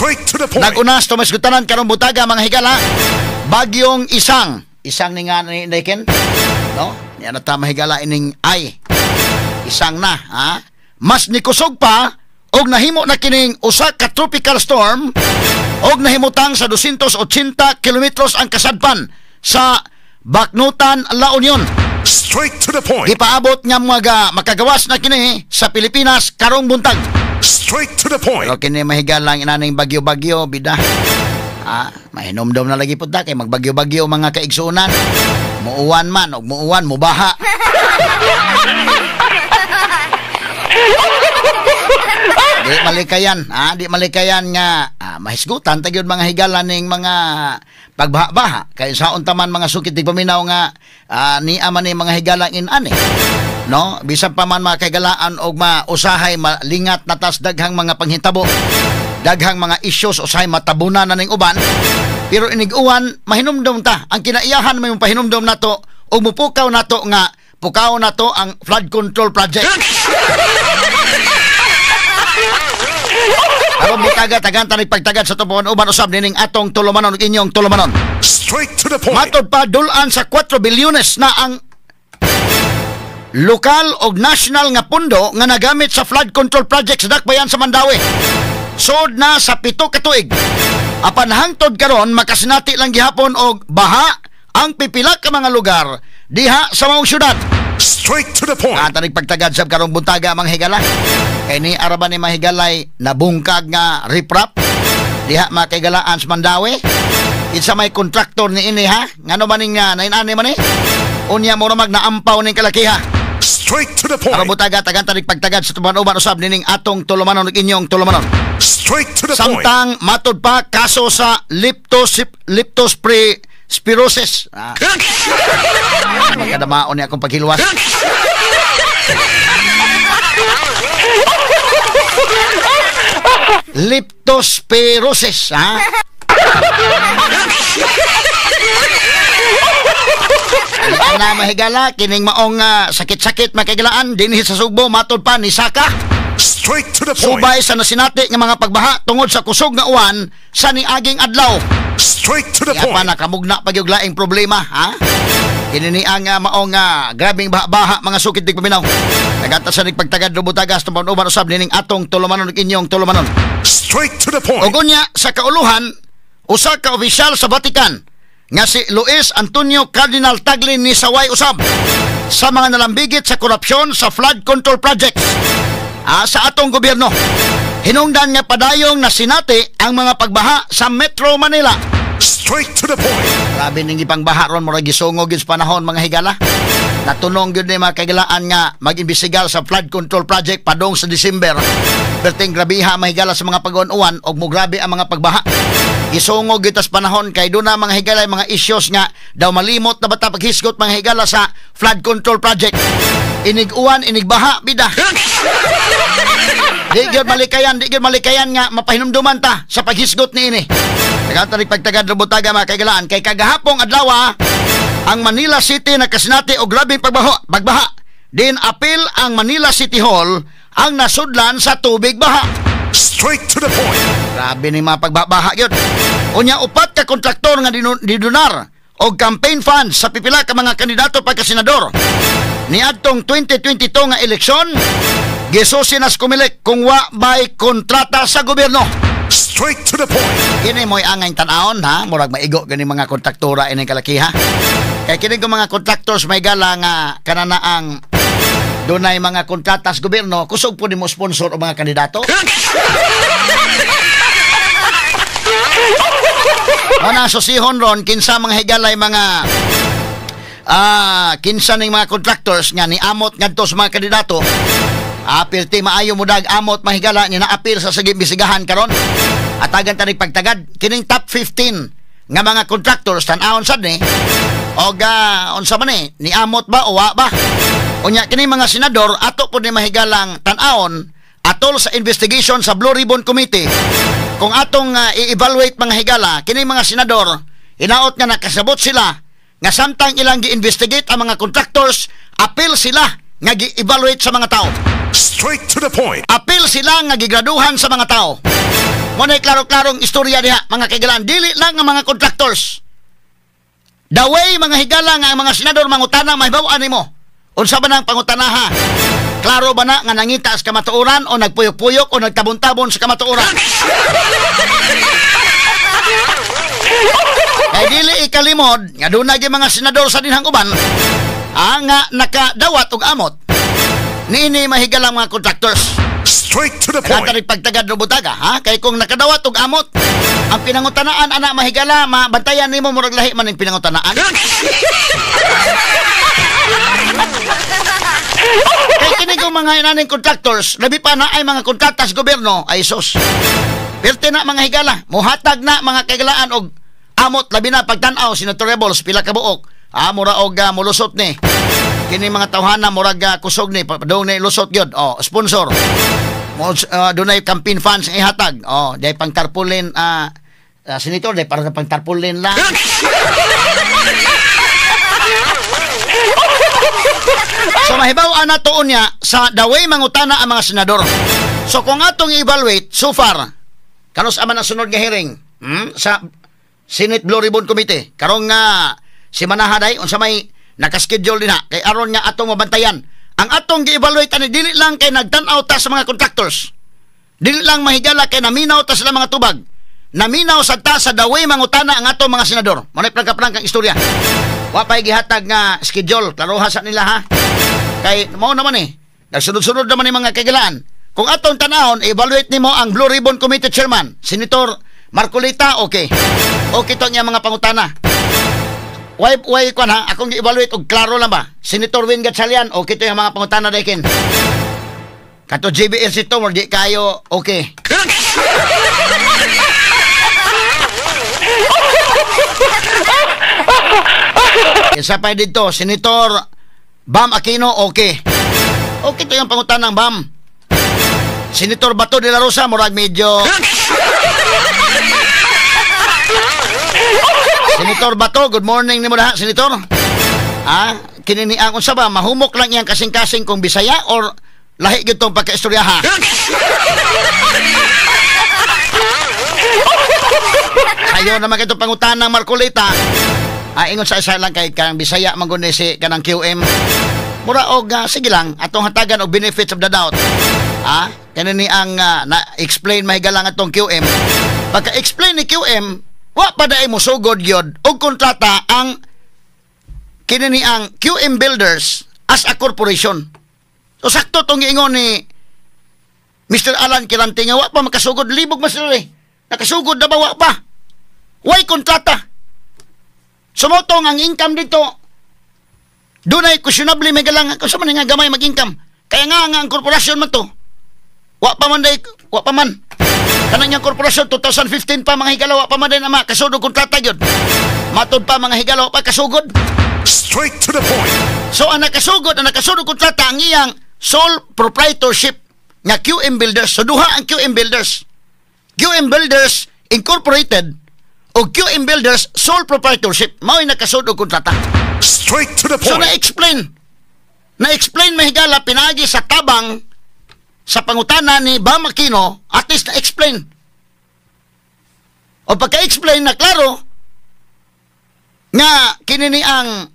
Straight to the point. Nag-unas tumasgutanan karong butaga, mga higala. Bagyong Isang. Isang ni nga ni Ken? No? Niya na ta, mahigala, ining ay. Isang na, ha? Mas nikusog pa og nahimo na kining usa ka tropical storm og nahimutang sa 280 kilometros ang kasadpan sa Bacnotan, La Union. Straight to the point. Gipaabot nga mga makagawas na kini sa Pilipinas karong buntag. Straight to the point. Pero kini, mahigalang, inaning bagyo-bagyo bida. Ah, mahinomdom na lagi pud ta kay magbagyo-bagyo, mga kaigsuonan. Muuwan man og muuwan, mubaha. Di malikayan, ah, di malikayan nga mahisgutan ta gyud, mga higala, ning mga pagbaha-baha kay saon taman, mga sukit di paminaw, nga niya man ni, mga higala, in-ani. No, bisan pa man, mga kahigalaan, og mausahay malingat na tas daghang mga panghitabo, daghang mga issues, usahay matabunan na ning uban, pero inig-uwan mahinumdom ta ang kinaiyahan. May pahinumdom nato ug mupukaw nato nga pukaw nato ang flood control project. Aron butaga, tagan tanig pagtagad sa tubuan uban usab nining atong tulumanon ug inyong tulumanon. Straight to the point. Matod pa, dulan sa 4 bilyones na ang lokal o national nga pundo nga nagamit sa flood control project sa dakbayan sa Mandaue. Sod na sa 7 ka tuig. Apan hangtod karon makasinati lang gihapon og baha ang pipila ka mga lugar diha sa maong syudad. Straight to the point. At tanig pagtagad sab karong buntaga, mga higala. Kay ni araban ni mahigalay nabungkag nga riprap diha, mga kahigalaan, sa Mandaue. Kinsa may kontraktor ni ini, ha? Ngano man ning nainani man ni? Unya mo mag naampaw ning kalakiha. Straight to the Aron point. butaga, tagan tanig pagtagad sa tuban uban usab nining atong tulumanon ug inyong tulumanon. Straight to the point. Samtang matod pa, kaso sa leptospirosis. Ah. Magkadamaon niya akong paghilwas. Leptospirosis, ha? Na mahigala, kining maong sakit-sakit, makigalaan dinhi sa Sugbo, matod pa ni Saka. Straight to the point. Subay sa nasinati nga mga pagbaha tungod sa kusog nga uwan sa niaging adlaw. Straight to the Kaya pa point. Nakamugna pa gyud laing problema, ha? Kini ni ang maong grabing baha-baha, mga sukit di paminaw. Nagata sa pagtagad rubutagas tumpang uban usab nining atong tulumanon ug inyong tulumanon. Straight to the point. Ug unya sa kauluhan, usa ka opisyal sa Vatican nga si Luis Antonio Cardinal Tagle ni saway usab sa mga nalambigit sa korupsyon sa flood control projects sa atong gobyerno. Hinungdan nga padayong nasinati ang mga pagbaha sa Metro Manila. Straight to the point. Grabe ning ipang baha ron, murag gisungog gyud sa panahon, mga higala. Natunong gyud ni mga kagilaan nga mag-imbestigar sa flood control project padong sa December. Perting grabiha, mahigala, sa mga pag-uwan og mugrabe ang mga pagbaha. Gisungog gyud tas panahon kay doon na, mga higala, mga issues nga daw malimot na bata paghisgot, mga higala, sa flood control project. Inig-uwan, inigbaha, bida. Di gyud malikayan, di gyud malikayan nga mapahinumduman ta sa paghisgot niini. Nagatarik pagtagad rubutaga, mga kaigalaan, kay kagahapong adlaw ang Manila City nakasinati og grabeng pagbaho, pagbaha. Din apil ang Manila City Hall ang nasudlan sa tubig baha. Straight to the point. Grabe ni mga pagbabaha gyud. Unya upat ka kontraktor nga didunar og campaign funds sa pipila ka mga kandidato pagka senador niadtong 2022 nga eleksyon, gisusi nas Comelec kung wa bay kontrata sa gobyerno. Straight to the point. Kini mo'y angay tan-awon, ha, murag maigo gani mga kontraktora ining kalakiha. Kay kini ko mga contractors may gala nga kanana ang dunay mga kontrata sa gobyerno, kusog po nimo sponsor o mga kandidato. O na susihon ron kinsa, mga higalay, mga kinsa ning mga contractors nga niamot ngadto sa mga kandidato. Apil ti maayo mo dag amot, mahigala, nga naapil sa sige bisigahan karon. Atagan tanig pagtagad kining top 15 nga mga contractors, tan-awon sad ni og unsa man ni niamot ba o wa ba. Unya kini mga senador ato pud ni mahigalang tan-awon atol sa investigation sa Blue Ribbon Committee. Kung atong i-evaluate, mga higala, kini mga senador hinaot nga nakasabot sila nga samtang ilang gi-investigate ang mga contractors, apil sila nga gi-evaluate sa mga tao. Straight to the point. Apil sila nga gigraduhan sa mga tao. Mo na klaro-klarong istorya diha, mga kahigalaan. Dili lang ang mga contractors. The way, mga higala, nga ang mga senador mangutana, mahibaw-an nimo. Unsa ba nang pangutanaha? Klaro ba na nga nangita sa kamatuoran o nagpuyok-puyok o nagtabon-tabon sa kamatuoran? Kay dili ikalimod nga dunay gyud mga senador sa dinhang uban nga nakadawat og amot niini, mahigalang mga contractors. Straight to the point. Kaya pagtagad no butaga, ha? Kay kung nakadawat og amot ang pinangutanaan ana, mahigala, mabantayan nimo murag lahi man ang pinangutanaan. Kay kini kong mga inaning contractors, labi pa na ay mga kontrata sa gobyerno, ay sus. Pirte na, mga higala, muhatag na, mga kaigalaan, og amot, labi na pagtan-aw Senator Rebels pila ka buok. Ah, mura og mulusot ni. Kini mga tawhana murag kusog ni, padung ni lusot gyud. Oh, sponsor. Mo dunay campaign funds nga ihatag. Oh, day pang tarpaulin, senator, day para sa pang tarpaulin lang. So mahibaw ana tuon niya sa the way mangutana ang mga senador. So kung atong i-evaluate so far, kanos aman ang sunod nga hearing sa Senate Blue Ribbon Committee karong nga si Manahaday, unsa may nakaschedule din ha, kay aron nga atong mabantayan. Ang atong gi-evaluate ani dili lang kay nagtan-aw ta sa mga contractors. Dili lang, mahigala, kay naminaw ta sila mga tubag. Naminaw sad ta sa the way mangutana ang atong mga senador. Mo na prangka-prangkang istorya. Wa pay gihatag nga schedule, klaroha sa nila ha. Kay mao naman eh. Nagsunod-sunod naman ni mga kaigalaan. Kung atong tanahon, evaluate nimo ang Blue Ribbon Committee Chairman, Senator Marcoleta, okay. Okay to niya mga pangutana. Why kwan ha? Akong gi-evaluate og klaro lang ba? Senator Win Gatchalian, okay to yung mga pangutana daykin. Kato JBS ito, di kayo okay. Isa pa dito, Senator Bam Aquino, okay. Okay to yung pangutana ng Bam. Senator Bato de la Rosa, murag medyo. Senator Bato, good morning nimo na, Senator. Ah, kini ni ang unsa ba mahumok lang iyang kasing-kasing kung Bisaya or lahi gyud tong pagkaistorya ha. Sayo naman kito pangutanang Marcoleta. Ah, ingon sa isa lang kay kanang Bisaya man gud ni si kanang QM. Mura og sige lang atong hatagan og benefits of the doubt. Ah, kani ni ang na-explain mahigala nga atong QM. Pagka-explain ni QM, wa pa dai mosugod gyud og kontrata ang kini ni ang QM Builders as a corporation. So sakto tong giingon ni Mr. Alan Quirante nga wa pa makasugod, libog man sila eh. Nakasugod na ba wa pa? Way kontrata. Sumotong ang income dito dunay questionable may galang kung sa man nga gamay mag-income. Kaya nga ang korporasyon man to. Wa pa man day, wa pa man. Kanang niyang korporasyon 2015 pa, mga higala, wa pa man day na makasugod kontrata gyud. Matod pa, mga higala, wa pa kasugod. Straight to the point. So ang nakasugod kontrata ang iyang sole proprietorship nga QM Builders. So duha ang QM Builders. QM Builders Incorporated o QM Builders sole proprietorship. Mao'y nakasugod kontrata. Straight to the So point. na-explain. Na-explain, mahigala, pinaagi sa tabang sa pangutana ni Bam Aquino, at least na-explain. O pagka-explain na klaro nga kini ni ang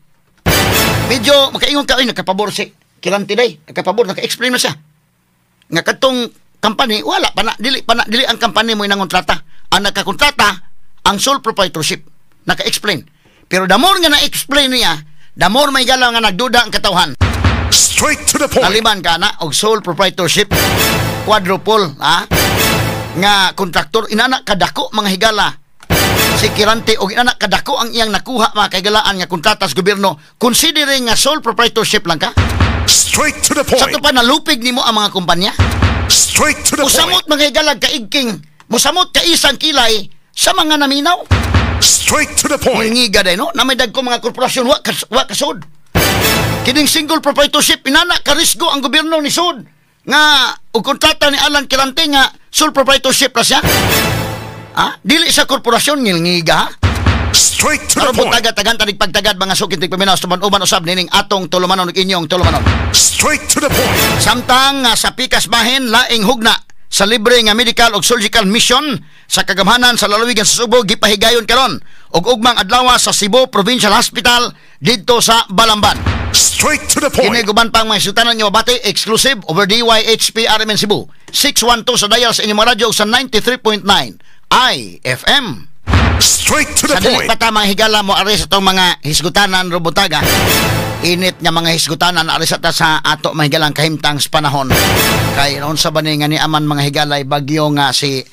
medyo makaingon ka, ay nakapabor si Quirante day, nakapabor, naka-explain na siya. Nga katong company wala pa na, dili pa na, dili ang company mo inangontrata. Ang nakakontrata ang sole proprietorship. Naka-explain. Pero the more nga na-explain niya, the more may galaw nga nagduda ang katawhan. Straight to the point. Taliban ka na og sole proprietorship, quadruple ha nga kontraktor, inana kadako, mga higala, si Quirante og inana kadako ang iyang nakuha, mga kahigalaan, nga kontrata sa gobyerno, considering nga sole proprietorship lang ka. Straight to the Sa point. to pa nalupig nimo ang mga kumpanya. Straight to the point. Musamot, mga higala, kaigking, musamot kaisang kilay sa mga naminaw. Straight to the point. Ngiga day no, na may dagko mga korporasyon wa kasud. Kining single proprietorship, inana karisgo ang gobyerno ni sud nga og kontrata ni Alan Quirante nga sole proprietorship ra siya. Ha? Dili sa korporasyon, ngilngiga ha. Straight to the Aron point. tagan tanig pagtagad, mga sukit tig paminaw uban usab nining atong tulumanon ug inyong tulumanon. Straight to the point. Samtang sa pikas bahin laing hugna sa libre nga medical ug surgical mission sa kagamhanan sa lalawigan sa Subo gipahigayon karon ug ugmang adlaw sa Cebu Provincial Hospital didto sa Balamban. Straight to the Kini point. Guban pang mga hisgutanan nyo mabati exclusive over DYHP RMN Cebu 612 sa dial sa inyong mga radyo ug sa 93.9 IFM. Straight to the Sa dili point. pa ta, mga higala, mo ari sa itong mga hisgutanan robutaga. Init nga mga hisgutanan, ari sa ta sa ato, mga higalang, kahimtang sa panahon. Kay unsa ba ni nga ni aman, mga higalay, bagyo nga si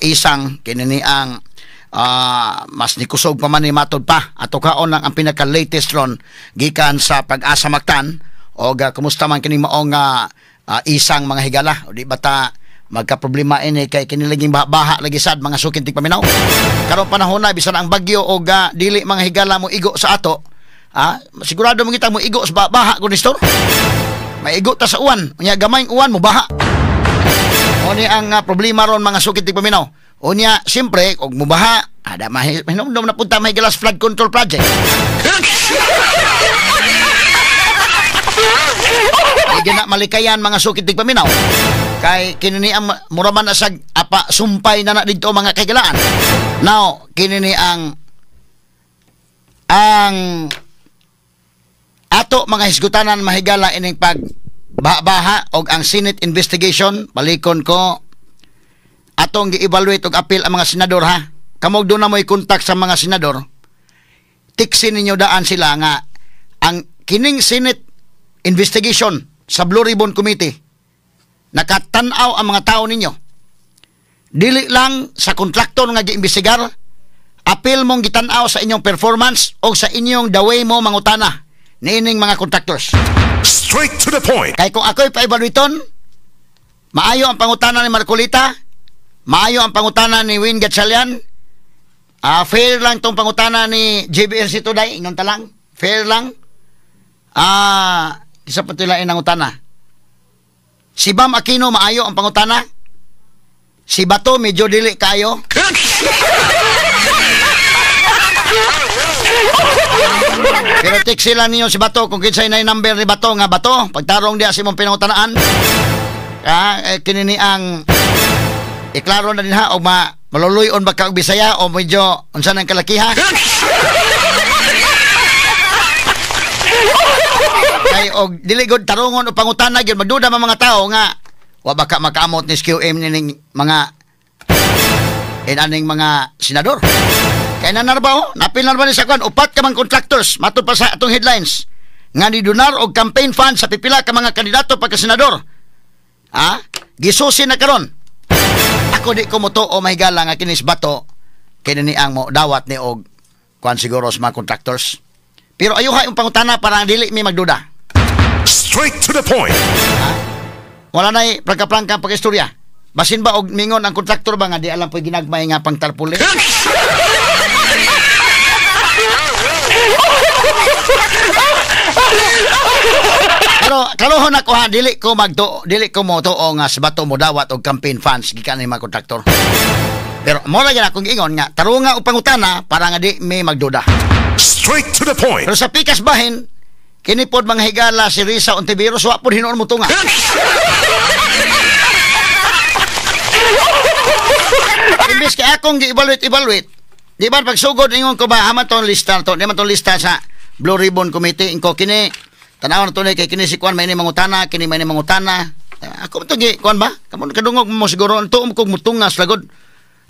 Isang, kini ni ang mas nikusog pa man ni matod pa ato kaon lang ang pinaka latest ron gikan sa Pag-asa Mactan o kumusta man kini maong Isang, mga higala. O di ba ta magka-problema ini kay kini laging baha lagi sad, mga sukin tigpaminaw, karon panahon na bisan ang bagyo og dili, mga higala, mo igo sa ato, sigurado mo kita mo igo sa baha kun Nestor. Maigo ta sa uwan, unya gamayng uwan mo baha. O ni ang problema ron, mga sukit tigpaminaw. Unya siyempre og mubaha ada mahinomdom na punta, mga higala, sa flood control project. Di na malikayan, mga sukit tigpaminaw. Kay kini ni ang mura man na sag apa sumpay na na didto, mga kahigalaan. Now, kini ni ang ato mga hisgutanan, mahigala, ining pag baha og ang Senate investigation. Balikon ko atong gi-evaluate og appeal ang mga senador, ha. Kamog doon na mo'y contact sa mga senador, tiksi ninyo daan sila nga ang kining Senate investigation sa Blue Ribbon Committee, nakatanaw ang mga tao ninyo dili lang sa kontraktor nga giimbestigar. Apil mong gitanaw sa inyong performance o sa inyong the way mo mangutana niining mga contractors. Straight to the point. Kay kung ako'y pa-evaluaton, maayo ang pangutana ni Marcolita, maayo ang pangutana ni Win Gatchalian, fair lang tong pangutana ni JBRC today, ingon ta lang, fair lang. Isa pa tila nangutana. Si Bam Aquino, maayo ang pangutana. Si Bato, medyo dili kayo. Pero text sila ninyo si Bato kung kinsay na number ni Bato nga Bato, pagtarong diya sa imong pinangutanaan. Eh, kini ni ang iklaro na din ha o maluluyon ba ka og Bisaya o medyo unsa nang kalakiha? Kay og dili gud tarungon o pangutana gyud, magduda man mga tao nga wa baka makaamot ni QM nining mga inaning mga senador. Kay nanarba oh, napil na ba ni sa kwan, upat ka mang contractors, matud pa sa atong headlines, nga ni donar og campaign fund sa pipila ka mga kandidato pagka senador. Ha? Gisusi na karon. Ako di ko motuo, mahigala, nga kinis Bato kini ni ang mo dawat ni og kwan siguro sa mga contractors. Pero ayuha yung pangutana para dili mi magduda. Straight to the point. Wala na'y prangka-prangka ang pag-istorya. Basin ba og mingon ang kontraktor ba nga di alam po'y ginagmay nga pang tarpuli? Pero kaluhon ako ha, dili ko motuo nga si Bato mo dawat og campaign funds gikan ni mga kontraktor. Pero mo ra gyud akong giingon nga tarunga og pangutana para nga di mi magduda. Straight to the point. Pero sa pikas bahin, kini pod, mga higala, si Risa Ontiveros wa pod hinuon mo tunga. Imbes kay akong gi-evaluate evaluate, di ba pagsugod ingon ko ba haman tong lista to, di man tong lista sa Blue Ribbon Committee, inko kini tanaw na to ni kay kini si kuan may ni mangutana, kini may ni mangutana. Ako to gi kuan ba? Kamo kadungog mo siguro tuom kog mutungas lagod.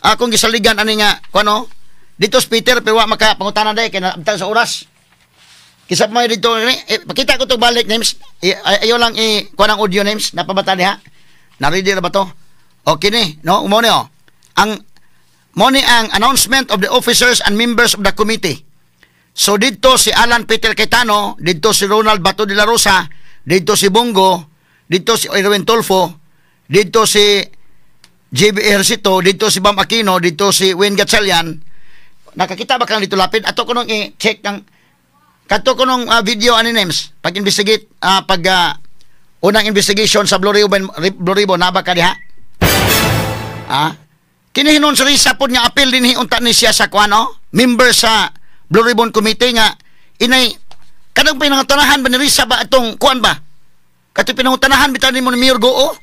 Akong gisaligan ani nga kuan oh. Dito si Peter pero wa maka pangutana dai kay naabtan sa oras. Kisa pa may dito eh, pakita ko to balik names. Ayaw lang i kuan ang audio names napabata diha. Na-ready na ba to? Okay ni, no? Mo ni oh. Ang mo ni ang announcement of the officers and members of the committee. So didto si Alan Peter Cayetano, didto si Ronald Bato de la Rosa, didto si Bongo, didto si Erwin Tulfo, didto si JB Ejercito, didto si Bam Aquino, didto si Wayne Gatchalian. Nakakita ba kang dito lapid? Ato ko nung i-check ng kadto ko nung video ani names pag investigate pag unang investigation sa Blue Ribbon, Blue Ribbon naba ka diha? Ah? Kini hinon sa Risa pod nga appeal dinhi unta ni siya sa kuano, member sa Blue Ribbon Committee nga inay kanang pinangutanahan ba ni Risa ba atong kuan ba? Kato pinangutanahan bitaw nimo ni Mayor Goo?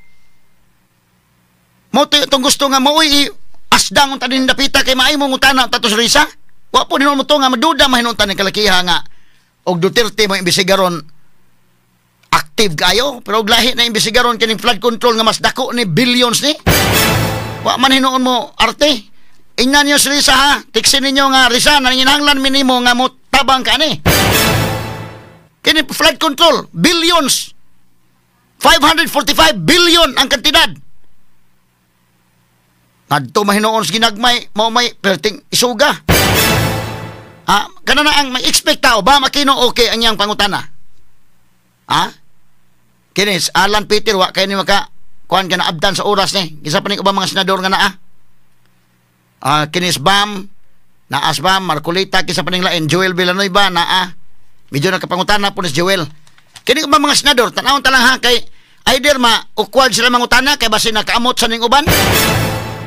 Mo itong gusto nga maoy asdang unta din dapita kay maay mo ngutana unta to si Risa. Wa po dinon mo to nga maduda mahinuntan ni kalakiha nga og Duterte mo imbisigaron active kayo, pero og lahi na imbisigaron kining flood control nga mas dako ni billions ni. Wa man hinuon mo arte. Ingnan niyo si Risa ha. Tiksin ninyo nga Risa nanginahanglan minimo nga mo tabang ka ani. Kini flood control billions. 545 billion ang kantidad. Ngadto mahinoon sa ginagmay, mao may perting isuga. Ah, kana na ang may expect tao ba makino okay ang iyang pangutana. Ha? Kinis Alan Peter wa kay ni maka kuan ka na abdan sa oras ni. Kinsa pa ning ubang mga senador nga naa? Ah, kinis Bam, naas Bam, Marcoleta, kinsa pa ning lain, Joel Villanueva naa. Medyo nakapangutana po ni Joel. Kini ubang mga senador, tan-awon ta lang ha kay either ma awkward sila mangutana kay basin nakaamot sa ning uban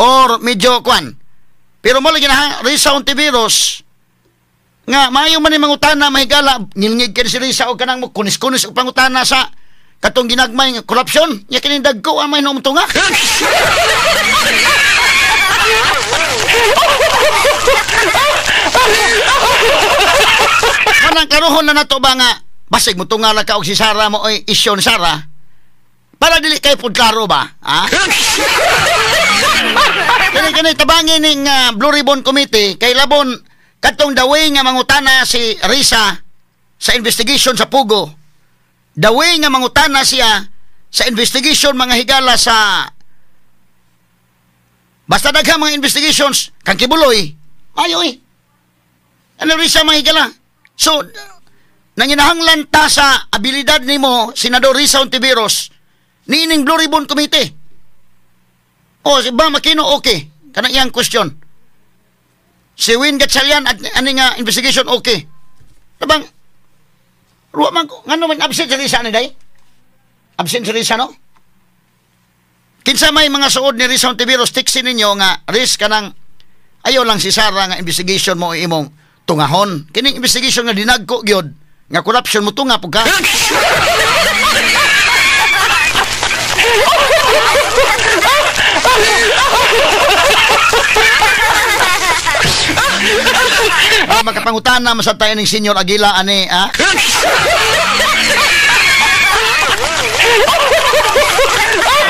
or medyo kuan. Pero mo lagi na ha, Risa Hontiveros nga maayo man ni mangutana mahigala ngilngig kay si Risa og kanang kunis-kunis og pangutana sa katong ginagmay nga korupsyon nya kini dagko ang may tunga. Manang karuhon na nato ba nga basig mo tunga ra ka og si Sara mo oy isyon Sara para dili kay pud klaro ba ha? Kini kini tabangin ning Blue Ribbon Committee kay labon katong the way nga mangutana si Risa sa investigation sa Pugo, the way nga mangutana siya sa investigation mga higala sa basta daghang mga investigations kang Kibuloy ayo eh ano Risa mga higala. So nanginahanglan ta sa abilidad nimo Senador Risa Hontiveros niining Blue Ribbon Committee. O si Bam Aquino okay kanang iyang question. Si Win Gatchalian at ani nga investigation okay. Tabang ruwa man ngano man absent si Risa ni day? Absent si Risa no? Kinsa may mga suod ni Risa Hontiveros tiksi ninyo nga risk kanang ayaw lang si Sara nga investigation mo imong tungahon. Kining investigation nga dinagko gyud nga corruption mo tunga pug ka. Ah, makapangutana masad tayo ng Senior Aguila ani ha?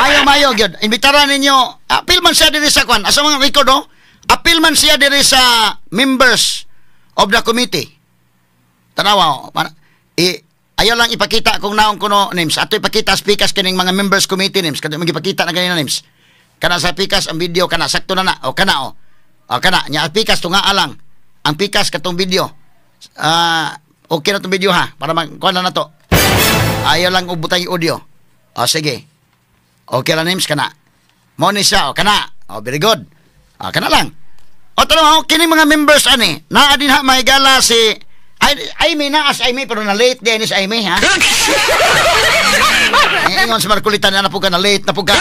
Ayo mayo gyud. Imbitaran ninyo. Apil man siya diri sa kwan. Asa mga record oh? Apil man siya diri sa members of the committee. Tanawa oh. Ayaw lang ipakita kung naong kuno names. Ato ipakita speakers kining mga members committee names. Kadto magipakita na ganina names. Kana sa pikas ang video kana sakto na na o kana o. O kana nya pikas tunga alang. Ang pikas katong video. Okay na tong video ha para magkuan na nato. Ayaw lang ubutay audio. O sige. Okay ra names kana. Mo ni siya o kana. O very good. O kana lang. O tanaw kini mga members ani naa din ha mahigala si Aimee na as Aimee pero na late din is Aimee ha. Ingon sa Marcolita na po ka na late na po ka.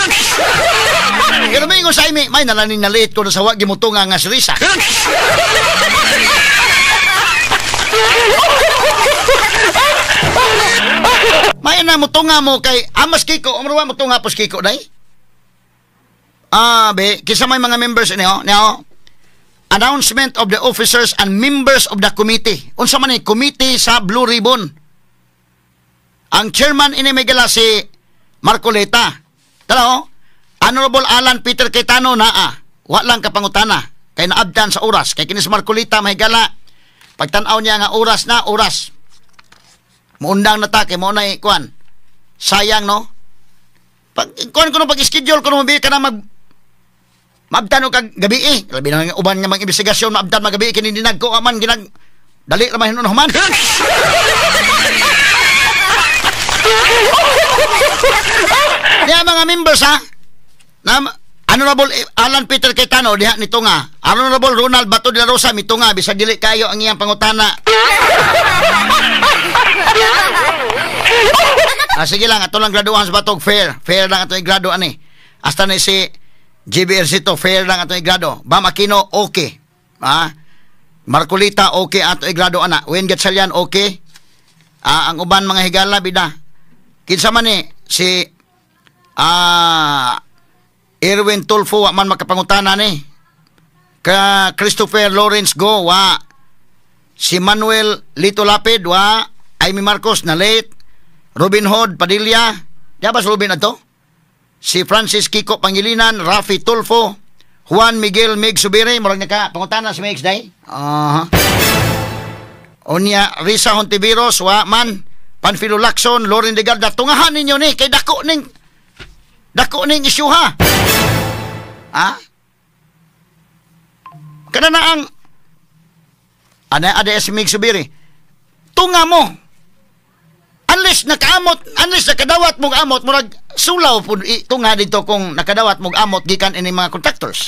Pero may ingon sa Aimee may nalaning na late ko na sa wag gimutunga nga si Risa. May na mutunga mo kay amas Kiko umruwa mutunga pos Kiko day. Ah be kinsa may mga members ini ho niya. Announcement of the officers and members of the committee. Unsa man ni committee sa Blue Ribbon. Ang chairman ini may gala si Marcoleta. Tara oh, Honorable Alan Peter Cayetano naa. Wa lang kapangutana kay naabdan sa oras kay kini si Marcoleta may gala. Pagtan-aw niya nga oras na oras. Muundang na ta kay mo nay kuan. Sayang no. Pag kuan kuno pag schedule kuno mobi ka na mag maabdan og kag gabi eh. Labi na nga uban nga mga investigasyon maabdan magabi kini dinagko aman ginag dali ra man hinuon human. Niya mga members ha. Na Honorable Alan Peter Cayetano diha nito nga. Honorable Ronald Bato de la Rosa mito nga bisag dili kayo ang iyang pangutana. Ah, sige lang ato lang graduan sa batog fair. Fair lang ato igrado ani. Hasta ni si GBRC to fair lang ato igrado. Bam Aquino okay. Ah, Marcolita okay ato igrado ana. Win Gatchalian okay. Ah, ang uban mga higala bida. Kinsa man ni si Erwin Tulfo wa man makapangutana ni. Ka Christopher Lawrence Go wa. Si Manuel Lito Lapid wa. Amy Marcos na late. Robin Hood Padilla. Di ba si Robin ato? Si Francis Kiko Pangilinan, Rafi Tulfo, Juan Miguel Mig Subiri, murag naka pangutana si Migs day. Unya Risa Hontiveros wa man, Panfilo Lacson, Loren Legarda, tungahan ninyo ni kay dako ning isyu ha. Ha? Kana na ang ana ada si Mig Subiri. Tunga mo. Unless nakaamot, unless nakadawat mong amot, murag sulaw pud tunga dito kung nakadawat mong amot gikan ini mga contractors.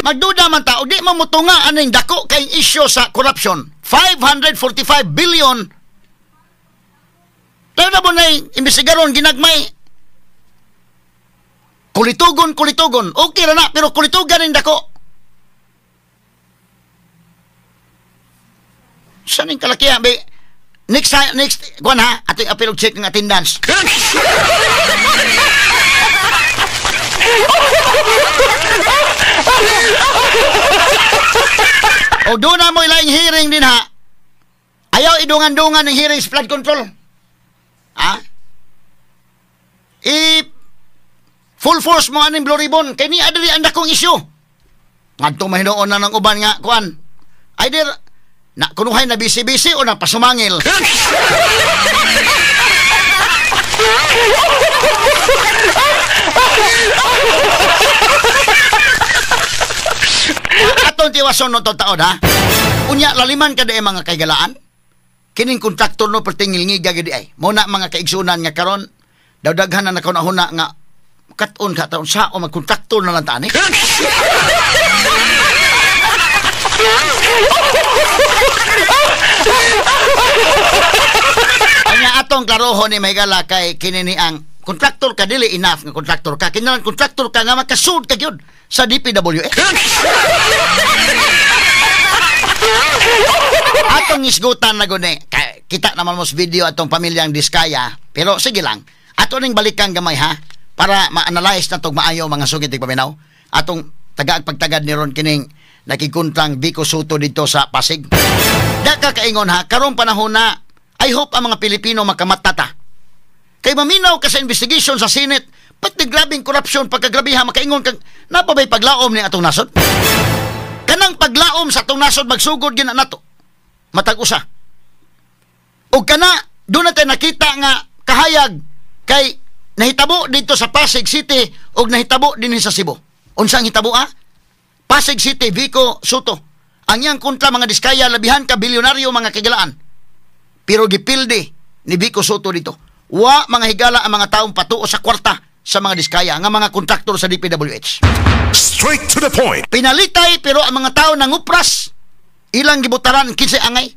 Magduda man ta, di mo mutunga aning dako kay isyu sa corruption. 545 billion. Layo na mo na imbestigaron ginagmay. Kulitugon, kulitugon. Okay ra na, pero kulitugan ang dako. Saan yung kalakihan, be? Next, kuwan ha, ating apel check ng attendance. O doon na mo ilang hearing din ha. Ayaw idungan-dungan ng hearing sa flood control. Ha? I full force mo aning blue ribbon. Kaya ni adali ang dakong issue. Ngadto mahinoon na ng uban nga, kuwan. Either na kunuhay na busy-busy o na pasumangil. Atong tiwason no taon ha. Unya laliman ka di mga kaigalaan. Kining kontraktor no pertingil ngiga gidi ay. Mo na mga kaigsunan nga karon daw daghan na nakaunahuna nga kat-on ka taon sa o magkontraktor na lang ta ani. Kanya atong klarohon ni mahigala kay kini ni ang kontraktor ka dili enough nga kontraktor ka kinahanglan kontraktor ka nga makasud ka gyud sa DPWH. Atong isgutan na guni kita naman mo sa video atong pamilyang Diskaya, pero sige lang ato ning balikan gamay ha para ma-analyze na tog maayo mga sugid tigpaminaw atong tagaag pagtagad ni ron kining nakikuntrang Vico Soto dito sa Pasig. Da ka kaingon ha, karong panahon na I hope ang mga Pilipino makamatata. Kay maminaw ka sa investigation sa Senate, pati grabing corruption pagkagrabiha makaingon kang napabay paglaom ni atong nasod. Kanang paglaom sa atong nasod magsugod gina nato. Matag usa. Og kana doon natin nakita nga kahayag kay nahitabo dito sa Pasig City og nahitabo dinhi sa Cebu. Unsang hitabo ah? Pasig City, Vico Soto. Ang iyang kontra mga Diskaya, labihan ka bilyonaryo mga kagilaan. Pero gipildi ni Vico Soto dito. Wa mga higala ang mga taong patuo sa kwarta sa mga Diskaya, nga mga kontraktor sa DPWH. Straight to the point. Pinalitay pero ang mga tao nangupras. Ilang gibutaran 15 angay.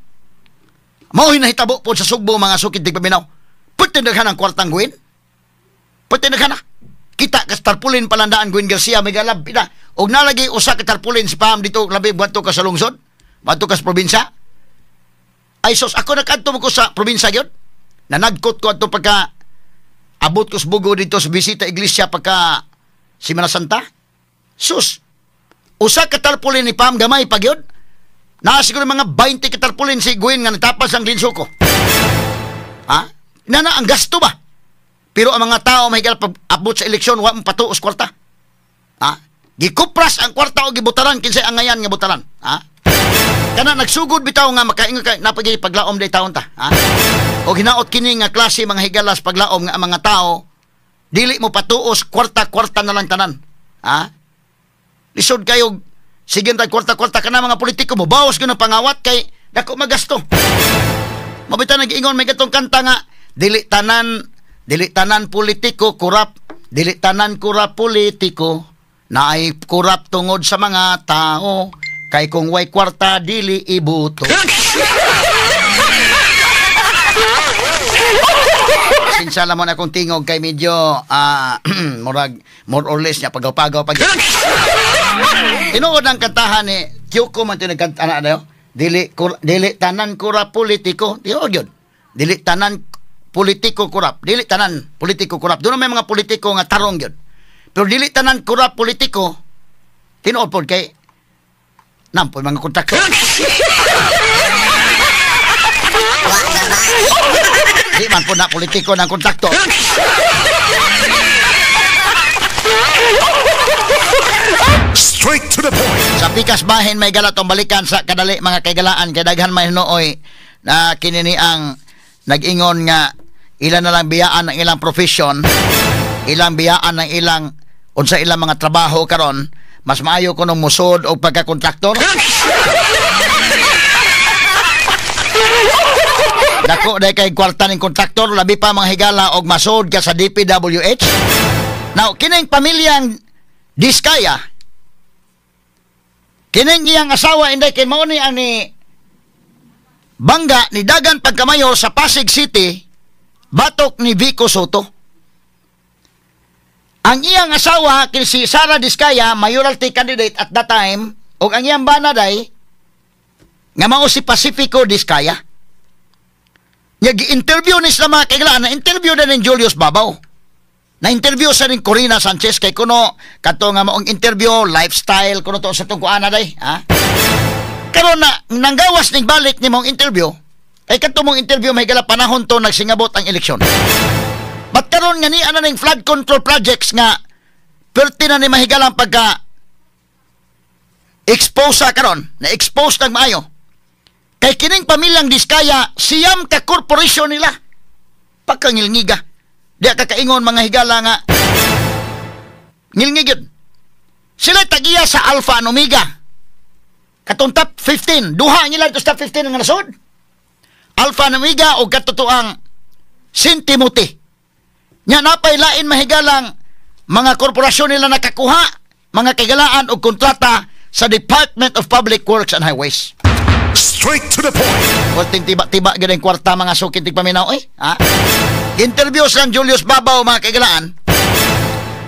Mao hinahitabo po sa Sugbo mga sukid tigpaminaw. Pwede naghan ang kwartang guwin. Pwede naghan na. Kita ka tarpulin palandaan Gwen Garcia may galab pina. Og nalagi usa ka tarpulin si Pam dito labi buadto ka sa lungsod, buadto ka sa probinsya. Ay sos ako nakadto ko sa probinsya gyud. Nanagkot ko adto pagka abot ko sa Bugo dito sa bisita iglesia pagka Semana Santa. Sus. Usa ka tarpulin ni Pam gamay pa gyud. Naa siguro mga 20 ka tarpulin si Gwen nga natapas ang linsuko. Ha? Nana ang gasto ba? Pero ang mga tao may pag abot sa eleksyon wa mo patuos kwarta. Ha? Gikupras ang kwarta o gibutaran kinsay angayan nga butaran. Ha? Kana nagsugod bitaw nga makaingon kay napagay paglaom day taon ta. Ha? O hinaot kini nga klase mga higalas paglaom nga ang mga tao dili mo patuos kwarta-kwarta na lang tanan. Ha? Lisod kayo sige tag kwarta-kwarta kana mga politiko mo bawas gyud ang pangawat kay dako magasto. Mabita nag-ingon may gatong kanta nga dili tanan politiko kurap, dili tanan kurap politiko, naay kurap tungod sa mga tao, kay kung way kwarta dili ibuto. Pasensya lamon akong tingog kay medyo murag more or less niya pagaw-pagaw pag. Tinuod ang kantahan ni Kyoko man tinagkanta na dayo. Dili tanan kurap politiko, tinuod yun. Dili tanan politiko corrupt. Dili tanan politiko corrupt. Doon may mga politiko nga tarong gyud. Pero dili tanan corrupt politiko. Tinuod pod kay nampoy mga kontraktor. Di man po na politiko ng kontraktor. Straight to the point. Sa pikas bahin may galatong balikan sa kadali mga kaigalaan kay daghan may hinuoy na kinini ang nag-ingon nga ilan na lang biyaan ang ilang profession, ilang biyaan ang ilang unsa ilang mga trabaho karon, mas maayo kuno musod og pagkakontraktor. Dako day kay kwarta ning kontraktor, labi pa mga higala og masod ka sa DPWH. Now kining pamilyang Diskaya, kining iyang asawa inday kay mao ni ang ni bangga ni dagan pagkamayor sa Pasig City, batok ni Vico Soto. Ang iyang asawa kini si Sara Diskaya, mayoralty candidate at that time, ug ang iyang bana day nga mao si Pacifico Diskaya. Nya gi-interview ni sila mga kaiglaan, na interview na ni Julius Babaw. Na-interview sa ning Corina Sanchez kay kuno kato nga maong interview lifestyle kuno to sa tong kuana day, ha? Karon na nanggawas ning balik ni mong interview, kay kadto mong interview may gala panahon to nagsingabot ang eleksyon. But karon nga ni ana ning flood control projects nga perti na ni mahigalang pagka expose sa karon, na expose nag maayo. Kay kining pamilyang Diskaya siyam ka korporasyon nila. Pagkangilngiga. Di ka kaingon mga higala nga ngilngigid. Sila tagiya sa Alpha and Omega. Katong top 15, duha nila to top 15 nga nasod. Alpha and Omega o katotoang Saint Timothy. Nya napay lain mahigalang mga korporasyon nila nakakuha mga kaigalaan og kontrata sa Department of Public Works and Highways. Straight to the point. Kunting tiba-tiba gid ang kwarta mga sukin tigpaminaw eh. Ha? Interview sa Julius Babaw mga kaigalaan.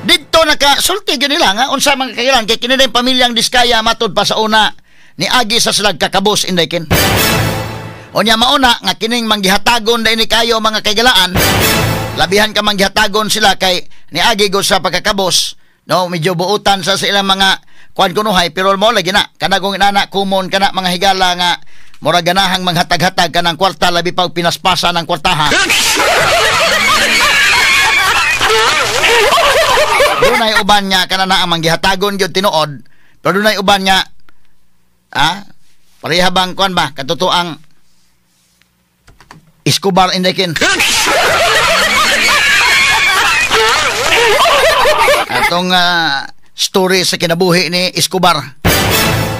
Didto nakasulti gyud nila nga unsa mga kaigalaan kay kini din pamilyang Diskaya matud pa sa una ni agi sa slag kakabos inday kin. Unya mauna nga kining manggihatagon dai ni kayo mga kaigalaan. Labihan ka manggihatagon sila kay niagi gud sa pagkakabos, no, medyo buutan sa ilang mga kuan kunuhay pero mo lagi na kanagong inana kumon kana mga higala nga mura ganahang manghatag-hatag kanang kwarta labi pa og pinaspasa ng kwartaha. Dunay uban nga kana na ang manggihatagon gyud tinuod, pero dunay uban nga pareha bang kuan ba katotoang Escobar indekin. Atong story sa kinabuhi ni Escobar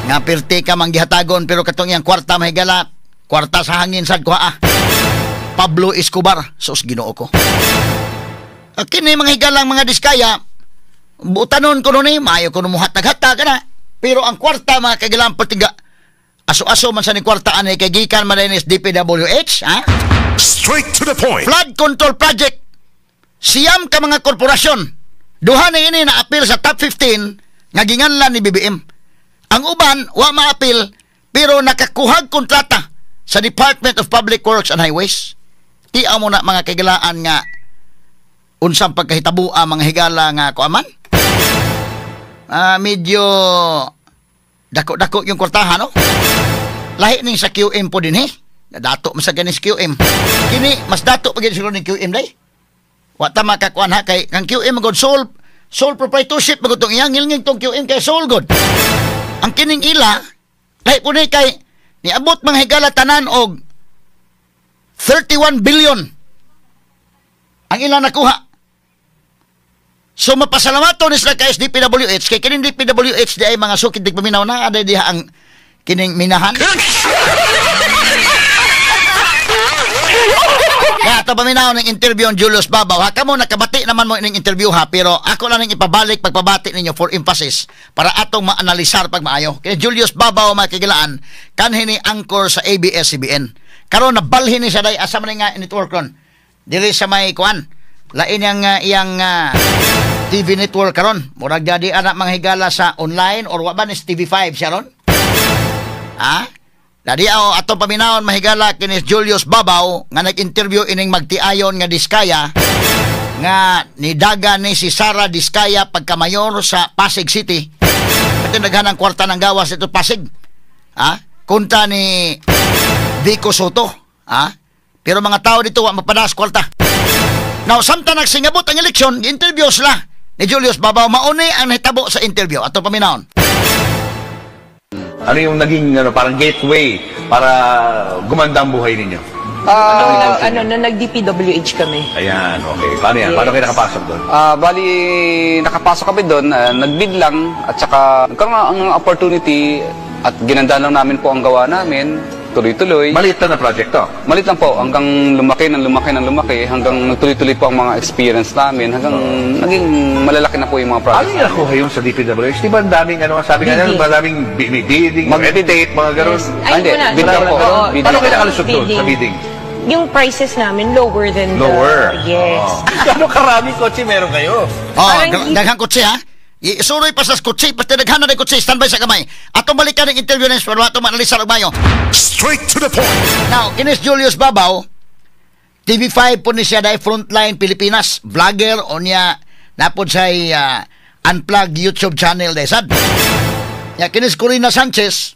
nga pirti ka manggihatagon pero katong iyang kwarta mahigala kwarta sa hangin sad kuha. Pablo Escobar, sus Ginoo ko. Kini mga higalang mga Diskaya butanon ko ni maayo ko muhatag-hatag kana pero ang kwarta mga kaigalang patiga aso-aso man sa ni kwarta ani kay gikan man ni DPWH, ha? Straight to the point. Flood control project siyam ka mga korporasyon duha na ini na apil sa top 15 nga ginganlan ni BBM. Ang uban wa maapil pero nakakuhag kontrata sa Department of Public Works and Highways. Tiaw mo na mga kaigalaan nga unsang pagkahitabua mga higala nga kuaman. Medyo dako-dako yung kwartahan, no? Lahi ning sa QM po din, eh. Dato man sa ganis QM. Kini mas dato pa gid siguro ning QM day. Wa ta makakuan ha kay kang QM god sole proprietorship magud tong iyang ngilngig tong QM kay sole god. Ang kining ila lahi po ni kay niabot mga higala tanan og 31 billion ang ila nakuha. So mapasalamato ni sila kay DPWH kay kining DPWH di ay mga sukid di paminaw na aday diha ang kining minahan. Kaya ito paminaw ng interview ng Julius Babaw. Ha, kamo nakabati naman mo ining interview ha, pero ako lang ning ipabalik pagpabati ninyo for emphasis para atong maanalisar pag maayo. Kaya Julius Babaw mga kagilaan, kanhi ni anchor sa ABS-CBN. Karon nabalhin ni siya day asa man nga network ron. Dili sa may kuan. Lain yang iyang TV network karon. Murag jadi anak mga higala sa online or wa ba ni TV5 siya ron? Ha? Dadi aw atong paminawon, mahigala, kini Julius Babaw nga nag-interview ining magtiayon nga Diskaya nga nidaga ni si Sara Diskaya pagkamayor sa Pasig City. Ito naghanang kwarta ng gawas ito Pasig. Ha? Kunta ni Vico Soto. Ha? Pero mga tao dito wa mapadas kwarta. Now, samtang nagsingabot ang eleksyon, interview sila ni Julius Babaw. Mauni ang nahitabo sa interview. Ato paminawon. Ano yung naging ano, parang gateway para gumanda ang buhay ninyo? Ano, na nag-DPWH kami. Ayan, okay. Paano yan? Paano kayo nakapasok doon? Bali, nakapasok kami doon, nag-bid lang, at saka nagkaroon ng opportunity at ginanda lang namin po ang gawa namin, tuloy-tuloy. Maliit na na project to. Maliit lang po, hanggang lumaki ng lumaki ng lumaki, hanggang nagtuloy-tuloy po ang mga experience namin, hanggang naging malalaki na po yung mga Ano projects yung namin. nakuha yun sa DPWH? Di ba ang daming, ano, sabi nga Bidding. nila, maraming bidding, red tape, mga ganun. Yes. Ah, hindi. Wala. Bid lang po. Oo. Bidding. Paano kayo nakalusot doon sa bidding? Yung prices namin lower than Lower. the. Yes. Oo. Gano'ng karaming kotse meron kayo? Oh, Parang daghang kotse ha. Isuroy pa sa kotse, pati daghan na kotse, standby sa kamay. Atong balikan ang interview ni pero atong manalisar og mayo. Straight to the point. Now, kinis Julius Babaw, TV5 po ni siya dahil Frontline Pilipinas, vlogger o niya napod siya Unplugged YouTube channel dahil sad. Ya, kinis Korina Sanchez,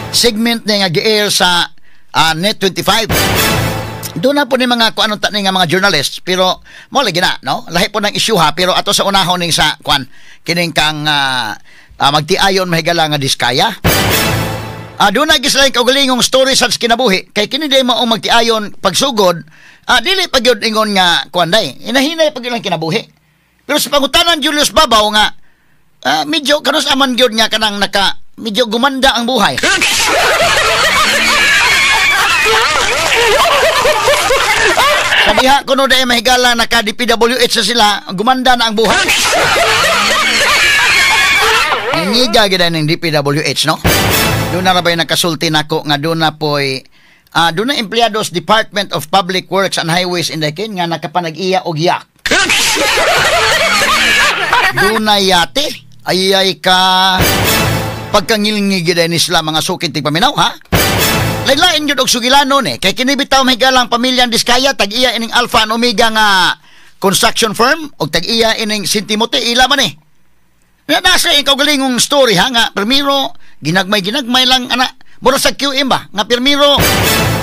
segment niya nga gi-air sa Net25. Doon na po ni mga kuan ta ni nga mga journalists, pero mo lagi na no, lahi po ng issue ha, pero ato sa unahon ning sa kuan kining kang magtiayon, mahigala, nga Diskaya. Doon na gisla yung kaugalingong story sa kinabuhi kay kini di maong magtiayon pagsugod, dili pa gyud ingon nga kuan day, hinahinay pa gyud ang kinabuhi. Pero sa pangutanan Julius Babaw nga medyo kanus aman gyud nga kanang naka medyo gumanda ang buhay. Sa diha kuno dahil, mahigala, naka DPWH na sila, gumanda na ang buhay. Ngiga gid ning DPWH, no? Doon na rabay nakasulti nako nga doon na po'y doon na empleados Department of Public Works and Highways in the nga nakapanag-iya og yak. Doon na yate. Ay ay ka pagkangilngi gid ni sila mga sukit tig paminaw ha. Lain-lain yun og sugilanon eh. Kay kini bitaw mahigalang pamilyang Diskaya, tag-iya ining Alpha and Omega nga construction firm og tag-iya ining St. Timothy, ila man eh. Na nasa yung kaugalingong story ha nga primero ginagmay-ginagmay lang ana mura sa QM ba nga primero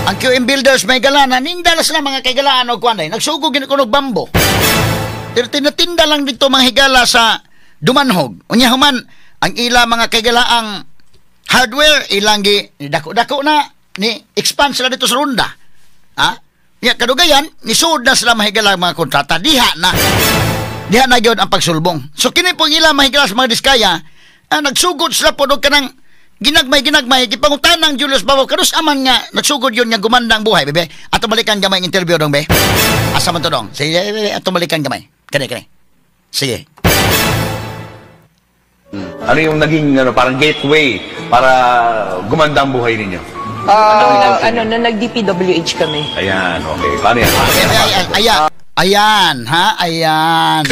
ang QM Builders may galana nindalas na mga kaigalaan og kuan day nagsugod gid kuno og bambo. Pero tinatinda lang dito mga higala sa Dumanhog. Unya human ang ila mga kaigalaang hardware ilang gi dako-dako na ni expand sila dito sa Ronda. Ha? Ya kadugayan nisud na sila mahigala mga kontrata diha na. Diha na gyud ang pagsulbong. So kini po ila mahigala sa mga Diskaya, nagsugod sila po og kanang ginagmay-ginagmay gipangutan ng Julius Babaw kanus aman nga nagsugod yun nga gumanda ang buhay, bebe. Ato balikan gamay ang interview dong, be. Asa man to dong? Sige, bebe, ato balikan gamay. Kani kani. Sige. Ano yung naging ano, parang gateway para gumanda ang buhay ninyo? Ano, na nag-DPWH kami. Ayan, okay. Paano yan? Ay, ay, ay, ayan. Ayan, ha? Ayan.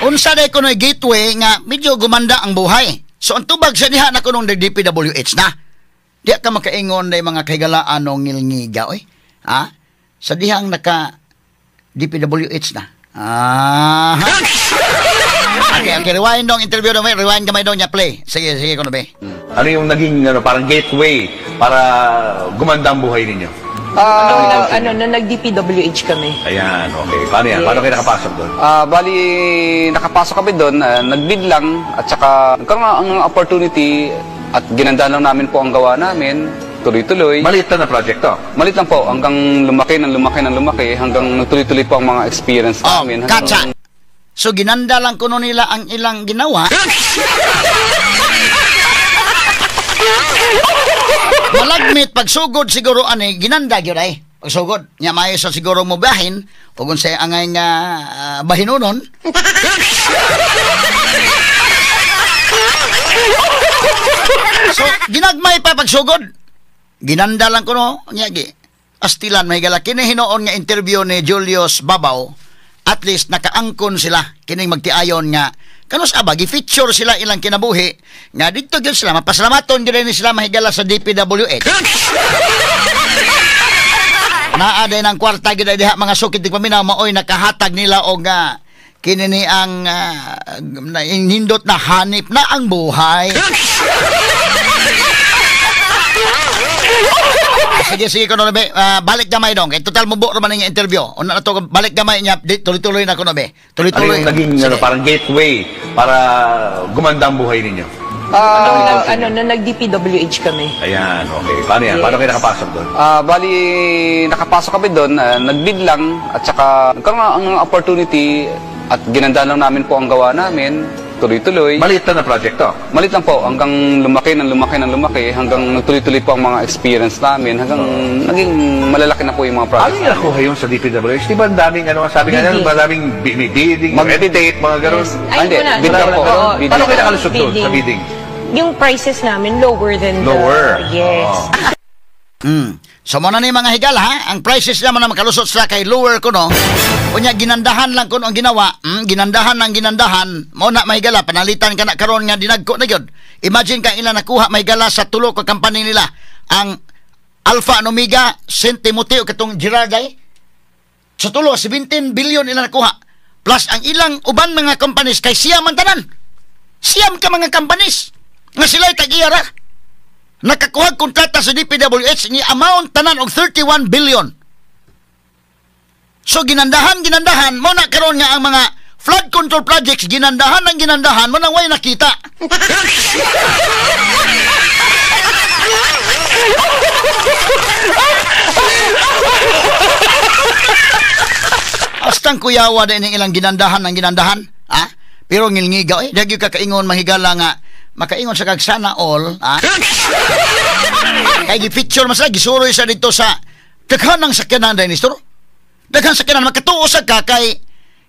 Unsa day kuno'y gateway nga medyo gumanda ang buhay. So ang tubag sa diha na kunong DPWH na. Diha ka makaingon day mga kahigalaan o ngilngiga, oy. Ha? Sa dihang naka DPWH na. Ah. Okay. Rewind dong interview dong. Rewind gamay dong niya play. Sige, sige kuno be. Ano yung naging ano, parang gateway para gumanda ang buhay ninyo? Ano, na nag-DPWH kami. Ayan, okay. Paano yan? Paano kayo nakapasok doon? Bali, nakapasok kami doon, nag-bid lang, at saka nagkaroon ng opportunity at ginanda lang namin po ang gawa namin, tuloy-tuloy. Maliit na na project to. Maliit lang po, hanggang lumaki ng lumaki ng lumaki, hanggang nagtuloy-tuloy po ang mga experience Oh, namin. Hanggang katsa. So ginanda lang kuno nila ang ilang ginawa. Malagmit pagsugod siguro ani ginanda gyud ay. Pagsugod nya maayo sa siguro mo bahin ug unsay angay nga bahinunon. So ginagmay pa pagsugod. Ginanda lang kuno nya gi. Astilan may gala kini hinuon nga interview ni Julius Babaw. At least nakaangkon sila kining magtiayon nga kanus aba gi-feature sila ilang kinabuhi nga didto gyud sila mapasalamaton gyud ni sila mahigala sa DPWH. Naa day ng kwarta gyud diha mga sukit paminaw maoy nakahatag nila og kini ni ang nindot na hanip na ang buhay. Sige kuno be, balik gamay dong. Kay total mubo ra man ning interview. Una na to balik gamay niya, tuloy-tuloy na kuno be. Tuloy-tuloy. Ano yung naging ano, parang gateway para gumanda ang buhay ninyo? Nung nag-DPWH kami. Ayan, okay. Paano yan? Yes. Paano kayo nakapasok doon? Bali, nakapasok kami doon, nag-bid lang, at saka nagkaroon ng opportunity at ginandaan lang namin po ang gawa namin. Tuloy-tuloy. Maliit lang na project to? Maliit lang po, hanggang lumaki ng lumaki ng lumaki, hanggang nagtuloy-tuloy po ang mga experience namin, hanggang naging malalaki na po yung mga projects. Ano yung nakuha yun sa DPWH? Di ba ang daming, ano, sabi nga nila, maraming bidding, red tape, mga gano'n? Yes. Ay, hindi, bid lang po. Paano kayo nakalusot doon sa bidding? Yung prices namin, lower than lower. The... Yes. Oh. So muna ni mga higala, ha? Ang prices naman na makalusot sila kay lower kuno. Unya ginandahan lang kuno ang ginawa. Ginandahan ang ginandahan. Mao na mahigala, panalitan ka na karon nga dinagko na gyud. Imagine ka ilan nakuha mahigala sa tulo ka company nila. Ang Alpha and Omega, Saint Timothy o katong Gerard ay. Sa tulo 17 billion ilan nakuha. Plus ang ilang uban mga companies kay siyam man tanan. Siyam ka mga companies nga sila'y tag-iya ra. Nakakuha kontrata sa DPWH ni amount tanan og 31 billion. So ginandahan mo na karon nga ang mga flood control projects ginandahan ang ginandahan mo nang way nakita. Astang kuyawa din ilang ginandahan ang ginandahan, ha? Pero ngilngigaw eh, dagyo ka kaingon mahigala nga makaingon sa kagsana all, ha? Kay gi-picture man sila, gisuroy sa dito sa daghan ng sakyanan dahil nistor. Daghan sakyanan, makatuo sa ka kay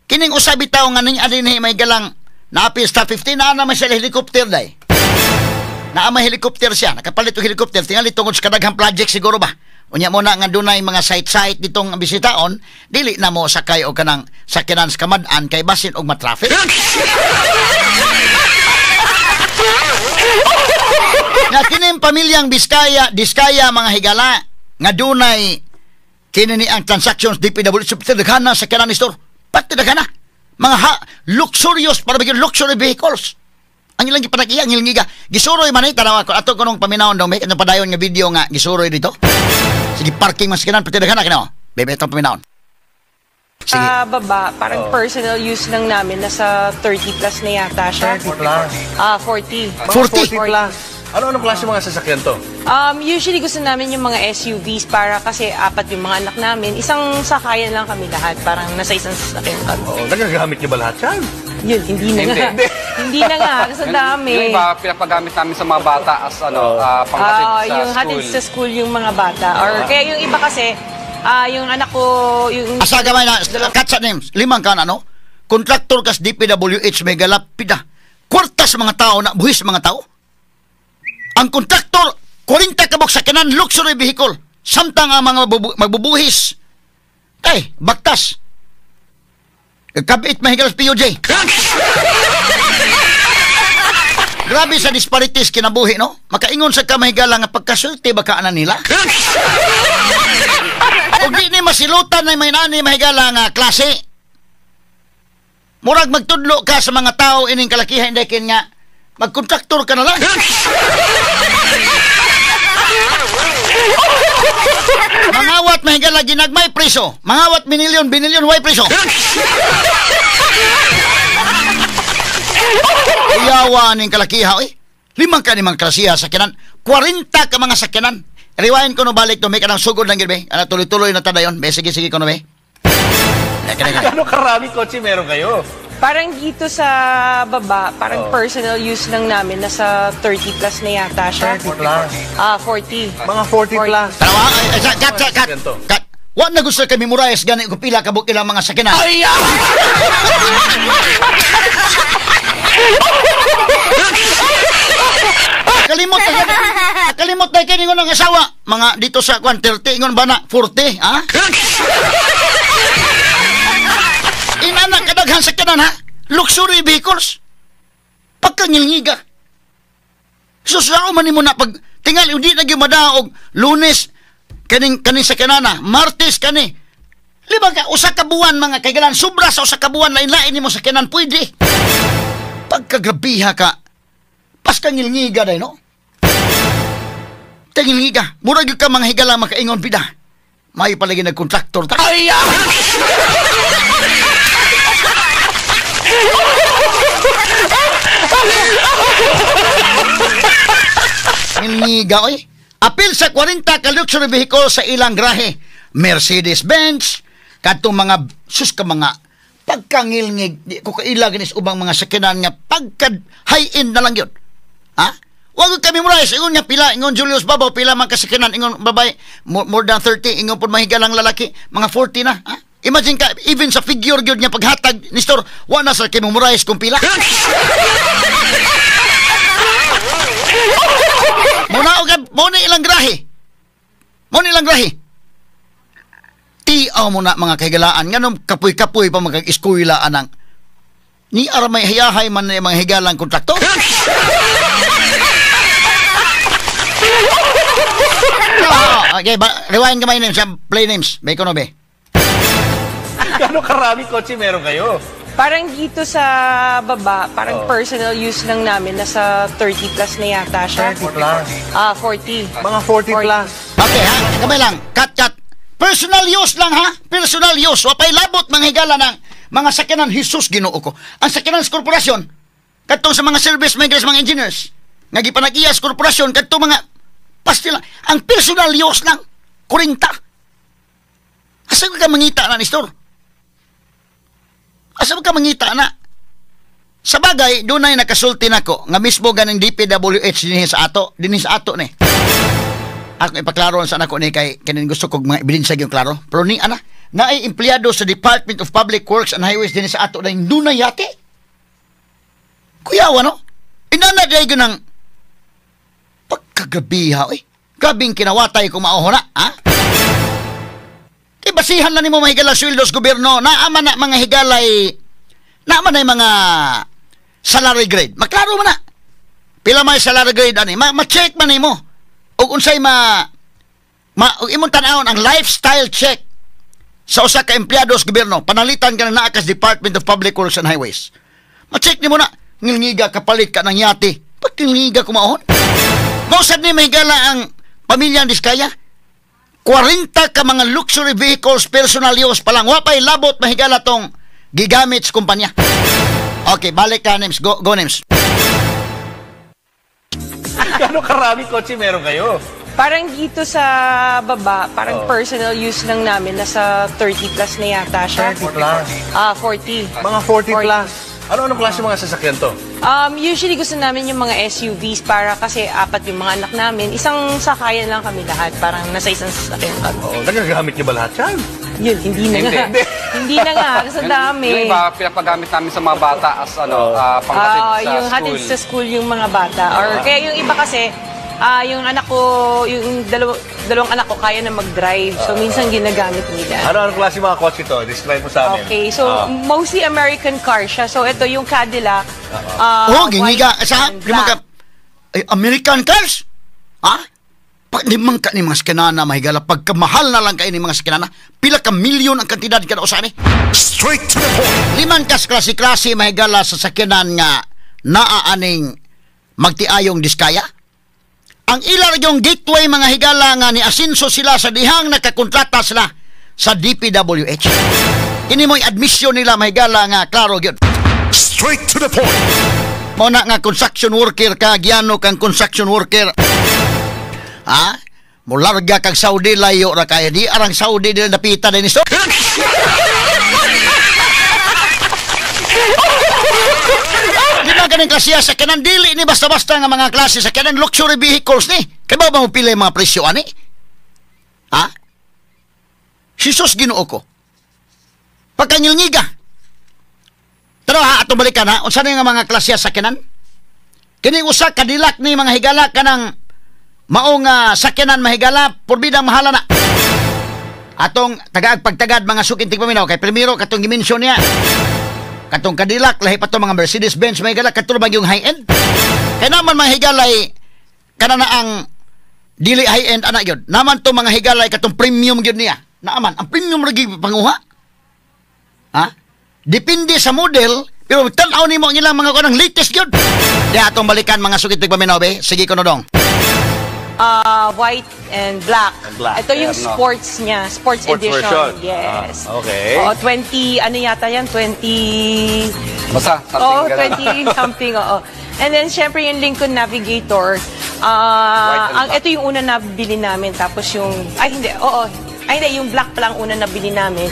kining usa bitaw nga ning adin may galang naapil sa 15 na naman siya helicopter day. Naa may helicopter siya, nakapalit og helicopter tingali tungod sa kadaghang project siguro ba. Unya mo na nga dunay mga site-site ditong bisitaon, dili na mo sakay og kanang sakyanan sa kamad-an kay basin og matraffic. Nga kining pamilyang Biskaya, Diskaya mga higala nga dunay kini ni ang transactions DPWH daghan na sa kanan store. Pati daghan na. Mga luxurious para bigyan luxury vehicles. Ang ilang gipanag-iya, ang ilang giga. Gisuroy man eh, tanawa ko. Ato ko nung paminawon daw, may kanang padayon nga video nga gisuroy dito. Sige, parking mas kanan, pati daghan na kinaw. Bebe, itong paminawon. Sige. Sa baba, parang personal use lang namin. Nasa 30 plus na yata siya. 30 plus? 40. 40? 40 plus. Ano-anong klase mga sasakyan to? Usually gusto namin yung mga SUVs para kasi apat yung mga anak namin. Isang sakayan lang kami lahat. Parang nasa isang sasakyan kami. Oo, nagagamit niyo ba lahat yan? Yun, hindi na nga. Hindi na nga, kasi dami. Yung iba, pinapagamit namin sa mga bata as ano, panghatid sa yung school. Hatid sa school yung mga bata. Or kaya yung iba kasi, yung anak ko, yung... Asa gamay na, cut sa names, limang ka na, no? Kontraktor kas DPWH, may galapida. Kwartas mga tao na, buhis mga tao. Ang kontraktor, 40 kabok sa kanan, luxury vehicle. Samtang ang mga magbubuhis. Ay, baktas. Kabit mahigalas PUJ. Grabe sa disparities kinabuhi, no? Makaingon sa kamahigala nga pagkasulti baka ana nila. O di ni masilutan na may nani mahigala nga klase. Murag magtudlo ka sa mga tao ining kalakihan dekin nga magkontraktor ka na lang. Mangawat mahigala ginagmay preso. Mangawat binilyon, binilyon way preso. Iyawa ning kalakiha oy. Limang ka ni mga klasiha sakyanan, 40 ka mga sakyanan. Rewind ko no balik to may kanang sugod lang gid be. Ana tuloy-tuloy na tadayon. Be sige sige ko no be. Ano karami kotse meron kayo? Parang dito sa baba, parang personal use lang namin. Nasa 30 plus na yata siya. 30 plus? 40. Mga 40 plus. Tarawa, ay, cut, cut, cut. Cut. Wa na gusto kay memorize gani kung pila kabuk ilang mga sakyanan. Ay! Kalimot na kalimot na kini ng asawa. Mga dito sa kwan 30 ingon ba na 40, ha? Daghan sakyanan ha. Luxury vehicles. Pagkangilngiga. Sus, sao man nimo na pag tingali hindi na gyud madaog Lunes kaning sakyanana, Martes kani. Lima ka usa ka buwan mga kaigalan, sobra sa usa ka buwan lain-lain nimo sakyanan pwede. Pagkagrabiha ka. Paskangilngiga day no. Tangilngiga, murag gyud ka mga higala makaingon bida. May palagi nagkontraktor ta. Ay! Ngilngiga oy. Apil sa 40 ka luxury vehicle sa ilang grahe. Mercedes-Benz, kadtong mga sus ka mga pagkangilngig, di ko kaila ganis ubang mga sakyanan nga pagka high-end na lang yun. Ha? Wag kami memorize ingon nga pila, ingon Julius Babaw pila man ka sakyanan, ingon babay more than 30, ingon pud mahigalang lalaki, mga 40 na. Ha? Imagine ka even sa figure gyud nga paghatag ni store, wa na sa kay memorize kung pila. Muna og mo ni ilang grahe. Mo ni ilang grahe. Tiaw mo na mga kahigalaan nganong kapoy-kapoy pa magkag-eskwela anang ni aramay hayahay man ni mga higalang kontraktor. Okay, rewind ka my names, play names. May kono be. Gano'ng karami kotse meron kayo? Parang dito sa baba, parang personal use lang namin. Nasa 30 plus na yata siya. 30 plus? Ah, 40. Mga 40 plus. Okay ha, kamay lang. Cut, cut. Personal use lang ha. Personal use. Wapay labot mga higala ng mga sakyanan. Jesus Ginoo ko. Ang sakyanan sa korporasyon, katong sa mga service makers, mga engineers, nga gipanag-iya sa korporasyon, katong mga pastila. Ang personal use lang, 40. Asa ka mangita na ni store? Asa ka mangita na? Sa bagay, doon ay nakasulti nako nga mismo ganing DPWH dinhi sa ato, dinhi sa ato ni. Ako ipaklaro sa nako ni kay kanin gusto kog mga ebidensya gyud klaro. Pero ni ana, naay empleyado sa Department of Public Works and Highways dinhi sa ato na dunay yate. Kuyawa no? Inana day gyud nang pagkagabiha oy. Grabing kinawatay kung mauho na, ha? Basihan na nimo mahigala sweldo sa gobyerno, naama na mga higalay, naama na mga salary grade. Maklaro man na. Pila may salary grade ani, ma-check man nimo. Ug unsay ma ug imong tan-awon ang lifestyle check sa usa ka empleyado sa gobyerno. Panalitan ka na naa ka sa Department of Public Works and Highways. Ma-check nimo na, ngilngiga kapalit ka ng yate. Pagkilngiga kumaon. Mausad ni mahigala ang pamilya Diskaya. 40 ka mga luxury vehicles personal use pa lang. Wapay labot mahigala tong gigamit sa kumpanya. Okay, balik ka names. Go, go names. Gano'ng karami kotse meron kayo? Parang dito sa baba, parang personal use lang namin. Nasa 30 plus na yata siya. 30 plus? Ah, 40. Mga 40 plus. Ano-anong klase mga sasakyan to? Usually gusto namin yung mga SUVs para kasi apat yung mga anak namin. Isang sakayan lang kami lahat. Parang nasa isang sasakyan kami. Oo, nagagamit niyo ba lahat yan? Yun, hindi na nga. Hindi na nga, kasi dami. Yung iba, pinapagamit namin sa mga bata as ano, panghatid sa yung school. Hatid sa school yung mga bata. Or kaya yung iba kasi, yung anak ko, yung dalawang anak ko kaya na mag-drive. So, minsan ginagamit nila. Ano-anong klase mga kotse to? Describe mo sa amin. Okay, so mostly American car siya. So, ito yung Cadillac. Oh, gingiga. Sa, white. American cars? Ha? Pag limang ka ni mga skinana, mahigala. Pagkamahal na lang kayo ni mga skinana, pila ka milyon ang kantidad ka na usani. Straight to the point. Liman kas klase-klase, mahigala sa sakyanan nga naaaning magtiayong Diskaya. Ang ilar yung gateway mga higala nga ni asinso sila sa dihang nakakontrata sila sa DPWH. Ini mo'y admission nila mahigala nga klaro gyud. Straight to the point. Mao na nga construction worker ka, giyano kang construction worker. Ha? Mularga kag Saudi layo ra kay di arang Saudi dili napita din iso. Di ba ganing klase sa kanan dili ni basta-basta nga mga klase sa kanan luxury vehicles ni. Kay ba mo pila mga presyo ani? Ha? Jesus Ginoo ko. Pagkangilngiga. Pero ha, atong balikan ha, unsa ni nga mga klase sa kanan? Kini usa Cadillac ni mga higala kanang maong sakyanan mahigala purbidang mahala na. Atong tagaag pagtagad mga suking tigpaminaw kay primero katong gimension niya. Katong Cadillac, lahi pa to mga Mercedes-Benz, mga higala, kato bang yung high-end? Kaya naman, mga higalay, kana na ang dili high-end ana yun. Naman to, mga higalay, katong premium gyud niya. Naaman, ang premium lagi panguha. Ha? Depende sa model, pero tan-aw nimo ang ilang mga kanang latest gyud. Di atong balikan, mga sugit paminaw be. Sige kuno dong. White and black. And black. Ito yung Ayan, no? sports niya, sports, Sports edition. version. Yes. Ah, okay. Oo, 20, ano yata yan? 20. Basta, something Oo, ganun. 20 something, oo. And then, syempre, yung Lincoln Navigator. White and Ang, black. ito yung una nabili namin. Tapos yung, ay hindi, oo. Ay hindi, yung black pa lang una nabili namin.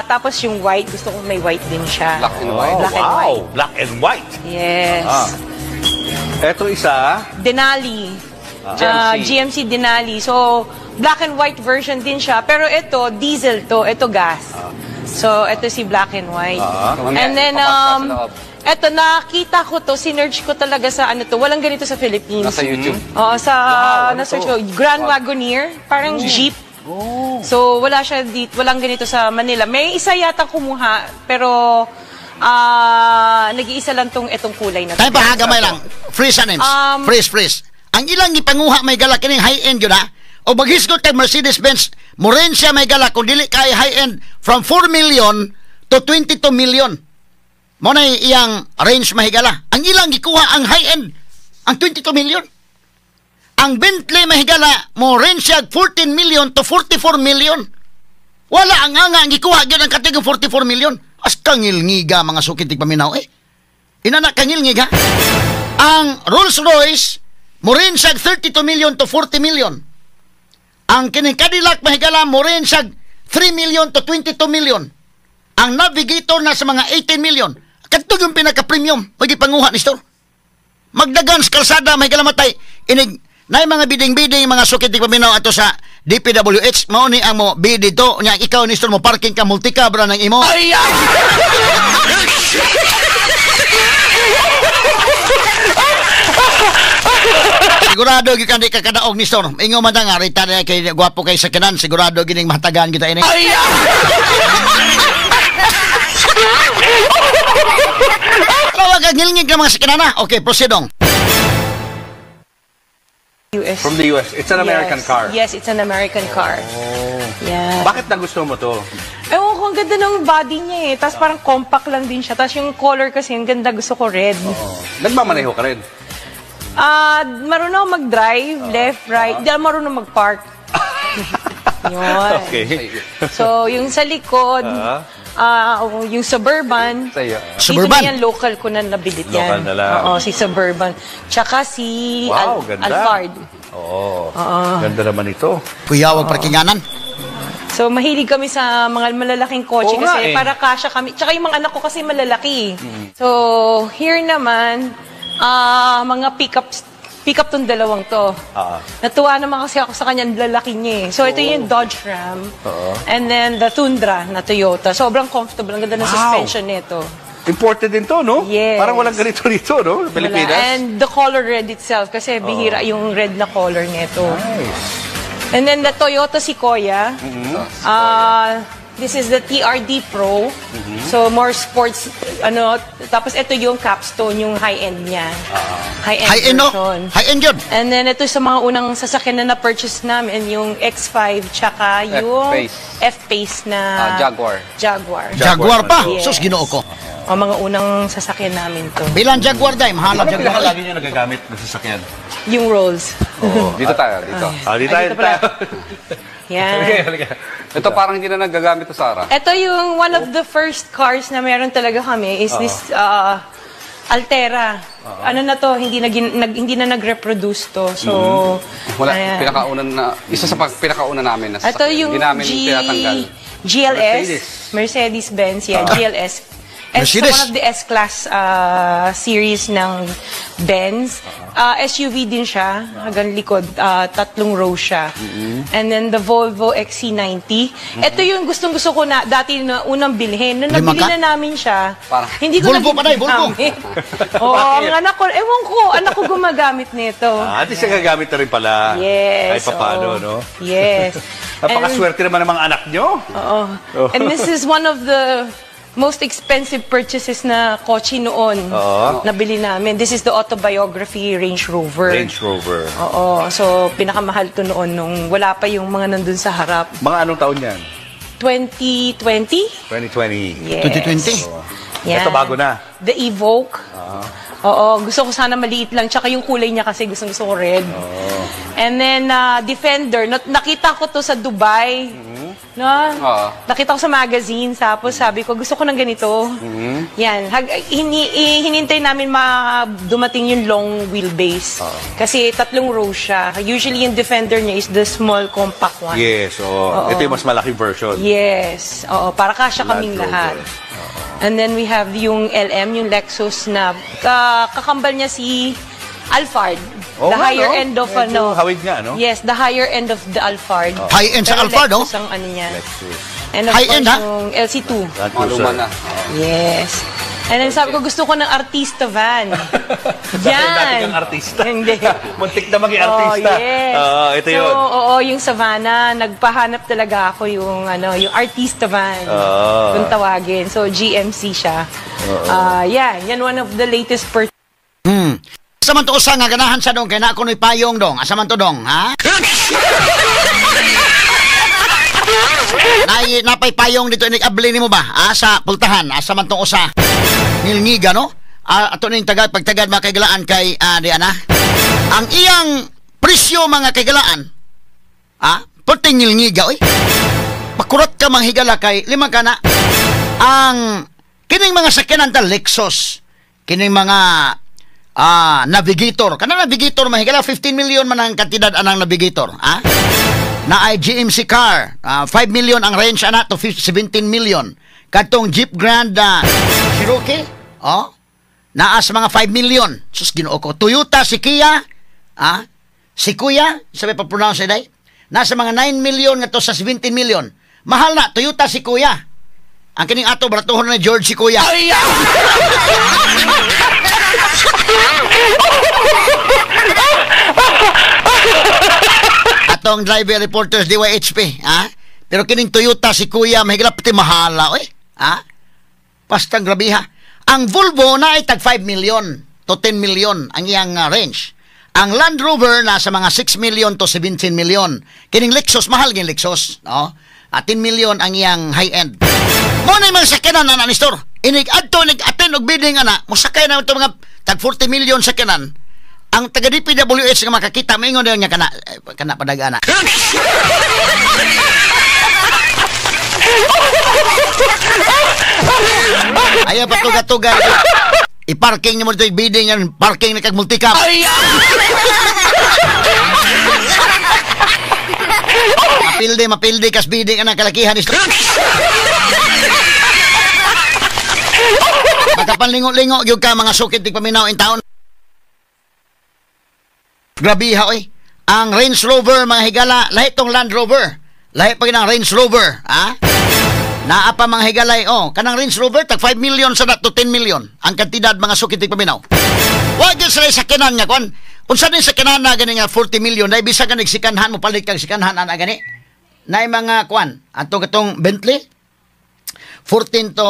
Tapos yung white, gusto ko may white din siya. Black and white. Oh, Black and wow. white. Black and white. Yes. Ito isa. Denali. GMC. GMC Denali. So, black and white version din siya. Pero ito, diesel to. Ito gas. So, ito si black and white. Mamaya, And then, papasok sa loob. ito, nakita ko to, sinerge ko talaga sa ano to. Walang ganito sa Philippines. Nasa YouTube. Oo, sa, Wow, ano na-search to? ko. Grand Wagoneer. Parang jeep. So, wala siya dito, walang ganito sa Manila. May isa yata kumuha, pero nag-iisa lang tong itong kulay na to. Tayo pa ha, gamay lang. Freeze names. Freeze, freeze. Ang ilang gipanguha, may gala, kining high-end yun ha. O maghisgot kay Mercedes-Benz, moren siya, may gala, kung dili kay high-end from 4 million to 22 million. Mo na iyang range, mahigala. Ang ilang gikuha ang high-end, ang 22 million. Ang Bentley, mahigala, mo range siya 14 million to 44 million. Wala ang anga ang gikuha gyud ang katigong 44 million. As kangilngiga, mga sukit paminaw eh. Inana kangilngiga. Ang Rolls Royce mo range siya 32 million to 40 million. Ang kining Cadillac, mahigala, mo range siya 3 million to 22 million. Ang Navigator na sa mga 18 million. Kadto yung pinaka-premium pag ipanguha ni store. Magdagan sa kalsada, may kalamatay. Inig, na mga bidding-bidding, mga sukit di paminaw ato sa DPWH, mao ni ang mo bid dito. Nya ikaw ni store mo parking ka multicab ra ng imo. Ay! Sigurado gyud ka di ka kadaog ni store. Ingo man ta nga rita na kay gwapo kay sa kanan, sigurado gining mahatagan kita ini. Ay! Tawag ang ngilngig ng mga sakinana. Okay, proceed on. US. From the US. It's an American Yes. car. Yes, it's an American car. Yeah. Bakit nagustuhan mo to? Ewan ko, ang ganda ng body niya eh. Tapos parang compact lang din siya. Tapos yung color kasi, ang ganda. Gusto ko red. Nagmamaneho ka rin? Marunong ako mag-drive, left, right. Hindi ako marunong mag-park. Yun. Okay. So, yung sa likod, yung Suburban. Sa iyo. Suburban? Dito na yan, local ko na nabilit yan. Local na lang. Oo, si Suburban. Tsaka si Wow, ganda. Alphard. Oo. Ganda naman ito. Kuya, wag parkinganan. So, mahilig kami sa mga malalaking kotse Oo nga kasi eh. para kasya kami. Tsaka yung mga anak ko kasi malalaki. So, here naman, mga pick-up tong dalawang to. Natuwa naman kasi ako sa kanya, ang lalaki niya eh. So, ito yung Dodge Ram. And then, the Tundra na Toyota. Sobrang comfortable. Ang ganda ng suspension nito. Imported din to, no? Yes. Parang walang ganito rito, no? Pilipinas. Wala. And the color red itself, kasi bihira yung red na color nito. Nice. And then the Toyota Sequoia. This is the TRD Pro. So more sports, ano, tapos ito yung capstone, yung high-end niya. High-end High-end, no? version. High-end yun. And then ito sa mga unang sasakyan na na-purchase namin, yung X5 tsaka yung F-Pace. F-Pace na Jaguar. Jaguar. Jaguar pa. Yes. Sus, Ginoo ko. O, mga unang sasakyan namin to. Bilang Jaguar dahil, mahal ang Ano Jaguar. pinaka lagi nyo nagagamit na sasakyan? Yung Rolls. Dito tayo, dito. Di tayo, Ay, dito pala. tayo. Yan. Halika, halika. Ito parang hindi na nagagamit to, Sarah. Ito yung one of the first cars na meron talaga kami is this Altera. Ano na to, hindi na nag-reproduce to. So, Wala, ayan. pinakauna na, isa sa pinakauna namin na Ito sasakyan. yung Hindi namin G, tinatanggal. GLS, Mercedes. Mercedes-Benz, yeah, GLS. It's Mercedes. one of the S-Class series ng Benz. SUV din siya, hanggang likod, tatlong row siya. And then the Volvo XC90. Ito yung gustong-gusto ko na dati na unang bilhin. Nung Lima nabili ka? na namin siya, hindi ko Volvo na pa na eh, Volvo. ginagamit. Oo, ang anak ko, ewan ko, anak ko gumagamit nito. At least nagagamit na rin pala. Yes. Kahit papaano, oo. no? Yes. Napakaswerte naman ng mga anak nyo. Oo. And this is one of the most expensive purchases na kotse noon. Nabili namin. This is the Autobiography Range Rover. Range Rover. Oo. So, pinakamahal to noon nung wala pa yung mga nandun sa harap. Mga anong taon yan? 2020? 2020. Yes. 2020. Yan. Ito bago na. The Evoque. Oo, gusto ko sana maliit lang. Tsaka yung kulay niya kasi gusto gusto ko red. And then, Defender. Nakita ko to sa Dubai. No? Oo. Nakita ko sa magazine. Tapos sabi ko, gusto ko ng ganito. Yan. Hinintay namin dumating yung long wheelbase. Kasi tatlong row siya. Usually yung Defender niya is the small compact one. Yes, oo. Ito yung mas malaking version. Yes. Oo, para kasya kaming Land Rover. lahat. And then we have yung LM, yung Lexus na kakambal niya si Alphard. Oo The nga, higher no? end of Medyo ano. hawig nga, no? Yes, the higher end of the Alphard. High end sa Pero Alphard, oh? Lexus ang ano niya. Lexus. And of High course, end, ha? yung LC2. Land Mga luma Cruiser. na. Yes. And then sabi ko, gusto ko ng artista van. Dati Yan. kang artista. Hindi. Muntik na maging artista. Oh, yes. Oo, ito so, yun. oo, yung Savannah, nagpahanap talaga ako yung, ano, yung artista van. Kung tawagin. So, GMC siya. Ah, yan. Yan one of the latest purchases. Asa man to usa nga ganahan sa dong kay na ako no'y payong dong. Asa man to dong, ha? Nay, napay payong dito inig abli nimo ba? Ah, sa pultahan. Asa man tong usa? Ngilngiga, no? Ah, ato ning tagad pagtagad mga kaigalaan kay di ana. Ang iyang presyo mga kaigalaan. Ah, puting ngilngiga oy. Pakurot ka manghigala kay lima ka na. Ang kining mga sakyanan ta Lexus, kining mga Navigator. Kanang Navigator mahigala 15 million man ang kantidad anang Navigator, ha? Na ay GMC car, 5 million ang range ana to 17 million. Kadtong Jeep Grand Cherokee, oh, naa sa mga 5 million. Sus Ginoo ko. Toyota Sequoia, ah, Sequoia, sabi pa pronounce day. Nasa mga 9 million ngadto sa 17 million. Mahal na Toyota Sequoia. Ang kining ato baratuhon na George Sequoia. Ay! Atong driver reporters DYHP, ha? Pero kining Toyota si Kuya mahigala pati mahala, oy. Ha? Pastang grabiha. Ang Volvo na ay tag 5 million to 10 million ang iyang range. Ang Land Rover nasa mga 6 million to 17 million. Kining Lexus, mahal kining Lexus, no? 10 million ang iyang high-end. Mo na yung mga sakyanan na Nestor. Inig adto inig attend og bidding ana, mosakay na ito mga tag 40 million sakyanan. Ang taga DPWH nga makakita maingon dayon niya kana kana padagana. Ayaw patuga-tuga. I-parking niyo mo dito, bidding yan, parking na kag multicab. Mapildi, mapildi, kas bidding anang kalakihan. Makapanlingo-lingo gyud ka mga sukit tig paminaw in taon. Grabiha oy. Ang Range Rover mga higala, lahi tong Land Rover. Lahi pa ginang Range Rover, ha? Naa pa mga higalay, oh, kanang Range Rover tag 5 million sa to 10 million ang kantidad mga sukit tig paminaw. Wa gyud sila sakyanan nga kwan. Unsa din sakyanan na gani nga 40 million, dai bisag ka nagsikanhan mo palit kag sikanhan ana gani. Naay mga kwan, ato katong Bentley 14 to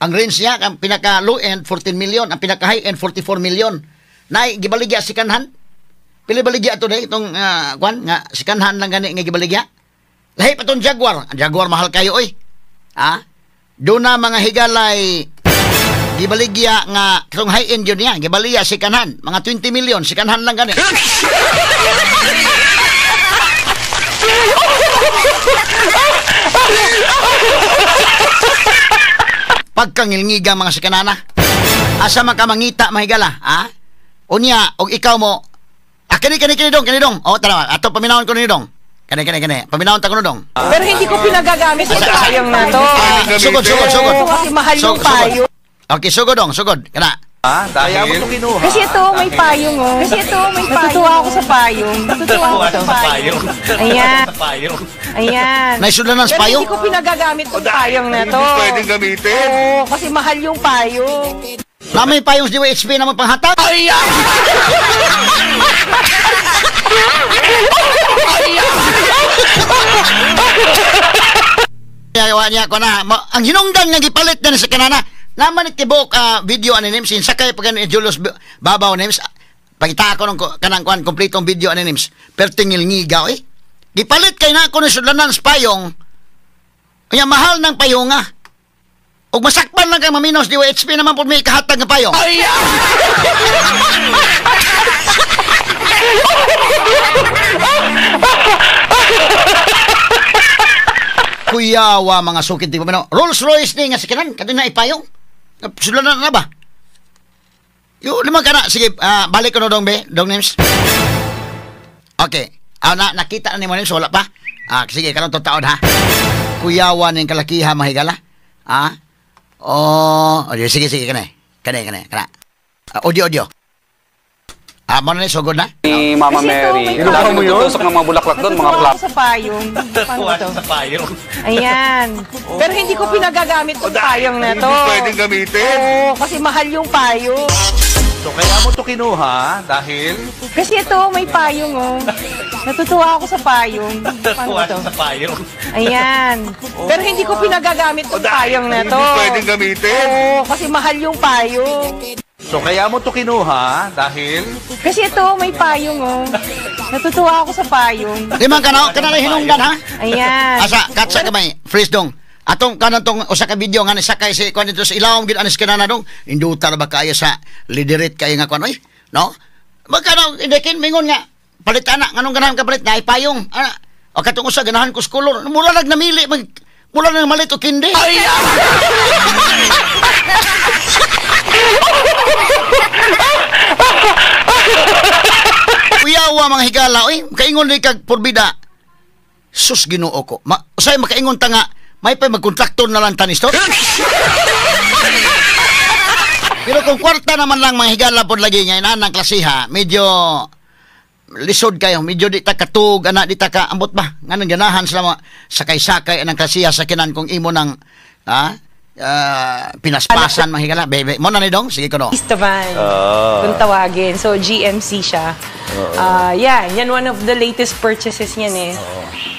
ang range niya, ang pinaka low end 14 million, ang pinaka high end 44 million. Naay gibaligya sikanhan. Pili baligya ato dai itong kwan nga sikanhan lang gani nga gibaligya. Lahi pa tong Jaguar. Ang Jaguar mahal kayo oy. Ha? Doon na mga higalay gibaligya nga katong high end yun niya, gibaligya sikanhan, mga 20 million sikanhan lang gani. Pagkangilngiga mga sikanana. Asa man ka mangita mahigala, ha? Unya og ikaw mo kani kani kani dong, kani dong. Oh, tara, ato paminawon ko ni dong. Kani kani kani. Paminawon ta ko dong. Pero hindi ko pinagagamit yung payong na to. Sugod, sugod, sugod. Kasi mahal yung payong. Okay, sugod dong, sugod. Kana. Ah, dahil mo kinuha. Kasi ito may payong, oh. Kasi ito may payong. Natutuwa ako sa payong. Natutuwa ako sa payong. Ayan. Ayan. Naisudanan sa payong? Pero hindi ko pinagagamit yung payong na to. Hindi pwedeng gamitin. Oo, kasi mahal yung payong. Lamay payong sa DYHP naman panghatag. Ay! Wa niya ko na. Ang hinungdan nga gipalit na ni sa kanana. Naman ni tibok video ani Nims sakay pa ni Julius Babaw Nims. Pangita ako ng kanang kuan kompletong video ani Nims. Pertingil ngigaw eh. Gipalit kay na ako ni sudlanan sa payong. Kaya mahal ng payonga. Ug masakpan lang kay maminos di HP naman pud may kahatag nga payong. Ay! Kuyawa mga sukit di ba Rolls Royce ni nga sikinan kadto na ipayong. Sudlanan na ba? Yo lima kana sige balik ko no dong be, dong Nims. Okay. Na nakita na ni mo Nims wala pa. Sige karon to taon ha. Kuyawa ning kalakiha mahigala. Oh, sige sige kane. Kane kane kana. Audio audio. Mo na ni sugod na. Ni Mama Kasi ito, Mary. may Ang dami Kinuha mo yun? nagtutusok ng mga bulaklak doon, mga Natutuwa plak. ako sa payong. Paano to? Sa payong. Ayan. Pero hindi ko pinagagamit tong payong na to. Hindi pwedeng gamitin. Oo, kasi mahal yung payong. So kaya mo to kinuha dahil Kasi ito, may payong oh. Natutuwa ako sa payong. Paano to? sa payong. Ayan. Pero hindi ko pinagagamit tong payong na to. Hindi pwedeng gamitin. Oo, kasi mahal yung payong. So kaya mo to kinuha dahil Kasi ito, may payong oh. Natutuwa ako sa payong. Limang kana kana na hinungdan ha. Ayan. Asa katsa kamay freeze dong. Atong kanan tong usa ka video nga nisakay si kuan dito sa ilawom gid anis kanana dong. Induta ra ba kaayo sa liderit kayo nga kuan oy, no? Magkano indekin mingon nga palit ana nganong ganahan ka palit na payong. Ana o katong usa ganahan ko sa kolor. Mura nag namili mag mura nang malit og kindi. Ay! Kuyawa mga higala oy, kaingon ni kag porbida. Sus Ginoo ko. Usay makaingon ta nga may pa magkontraktor na lang tanis to. Pero kung kwarta naman lang mga higala pod lagi nga inanang klasiha, medyo lisod kayo, medyo di ta katug ana di ta ka ambot ba nganong ganahan sila mga sakay-sakay anang klasiha sa kinan kung imo nang pinaspasan mga higala. Bebe, mo na ni dong, sige ko no. Estevan, kung tawagin. So, GMC siya. Yan one of the latest purchases niyan eh.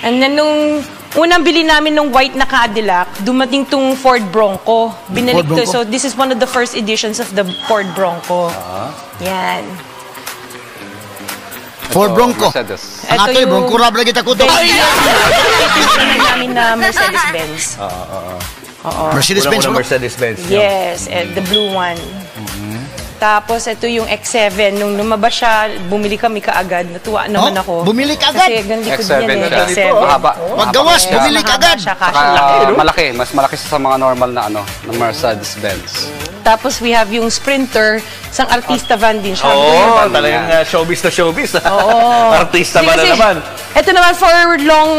And then, nung unang bili namin nung white na Cadillac, dumating tong Ford Bronco. Binalik Ford to. Bronco? So, this is one of the first editions of the Ford Bronco. Yan. Ford Bronco. Mercedes. Ang atoy, Bronco rab lagi ta kuto. Ito yung una namin na Mercedes-Benz. Mercedes-Benz. Unang-unang Mercedes-Benz. Yes, eh, the blue one. Tapos ito yung X7. Nung lumabas siya, bumili kami kaagad. Natuwa naman ako. Bumili kaagad? Kasi ang likod X7 niyan eh. siya. X7. Mahaba. Wag gawas, Mahaba siya. bumili kaagad. Mahaba siya, Saka, kasya. malaki. Mas malaki siya sa mga normal na ano, na Mercedes-Benz. Tapos we have yung Sprinter, isang artista van din siya. Oo, talagang showbiz na showbiz. Oo. Artista Hindi ba na kasi, naman? Ito naman for long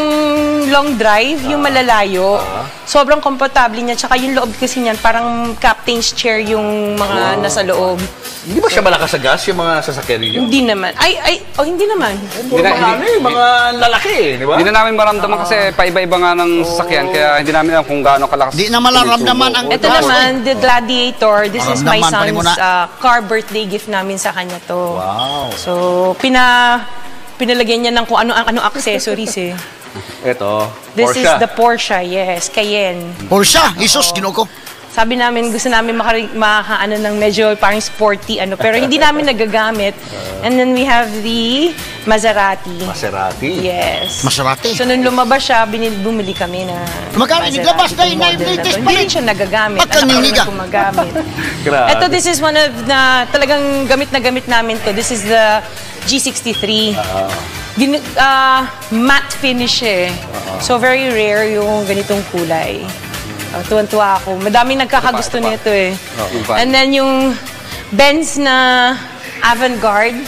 long drive, yung malalayo. Sobrang komportable niya. Tsaka yung loob kasi niyan, parang captain's chair yung mga nasa loob. Hindi ba siya malakas sa gas yung mga sasakyan ninyo? Hindi naman. Ay, oh, hindi naman. Puro Hindi na- mga ano eh, mga lalaki eh, di ba? Hindi na namin maramdaman kasi paiba-iba nga ng sasakyan kaya hindi namin alam kung gaano kalakas. Di na malaramdaman ang Ito naman, the Gladiator. This is my Maramdaman pa rin son's mo na. car birthday gift namin sa kanya to. Wow. So, pinalagyan niya ng kung ano ang ano accessories eh. Ito, This Porsche. is the Porsche, yes, Cayenne. Porsche, Jesus, Ginoo ko. Sabi namin, gusto namin makaano ng medyo parang sporty, ano, pero hindi namin nagagamit. And then we have the Maserati. Maserati. Yes. Maserati. So, nung lumabas siya, bumili kami na Magkano? Maserati Naglabas na itong yun, model na latest to. pa Hindi rin. rin siya nagagamit. Ba't kang Anak ko niniga? naman gumagamit. Grabe. Ito, this is one of na talagang gamit na gamit namin to. This is the G63. Matte finish eh. So, very rare yung ganitong kulay. Tuwan-tuwa ako. Madaming nagkakagusto Ito pa, ito pa. nito eh. Yung van. And then yung Benz na Avantgarde.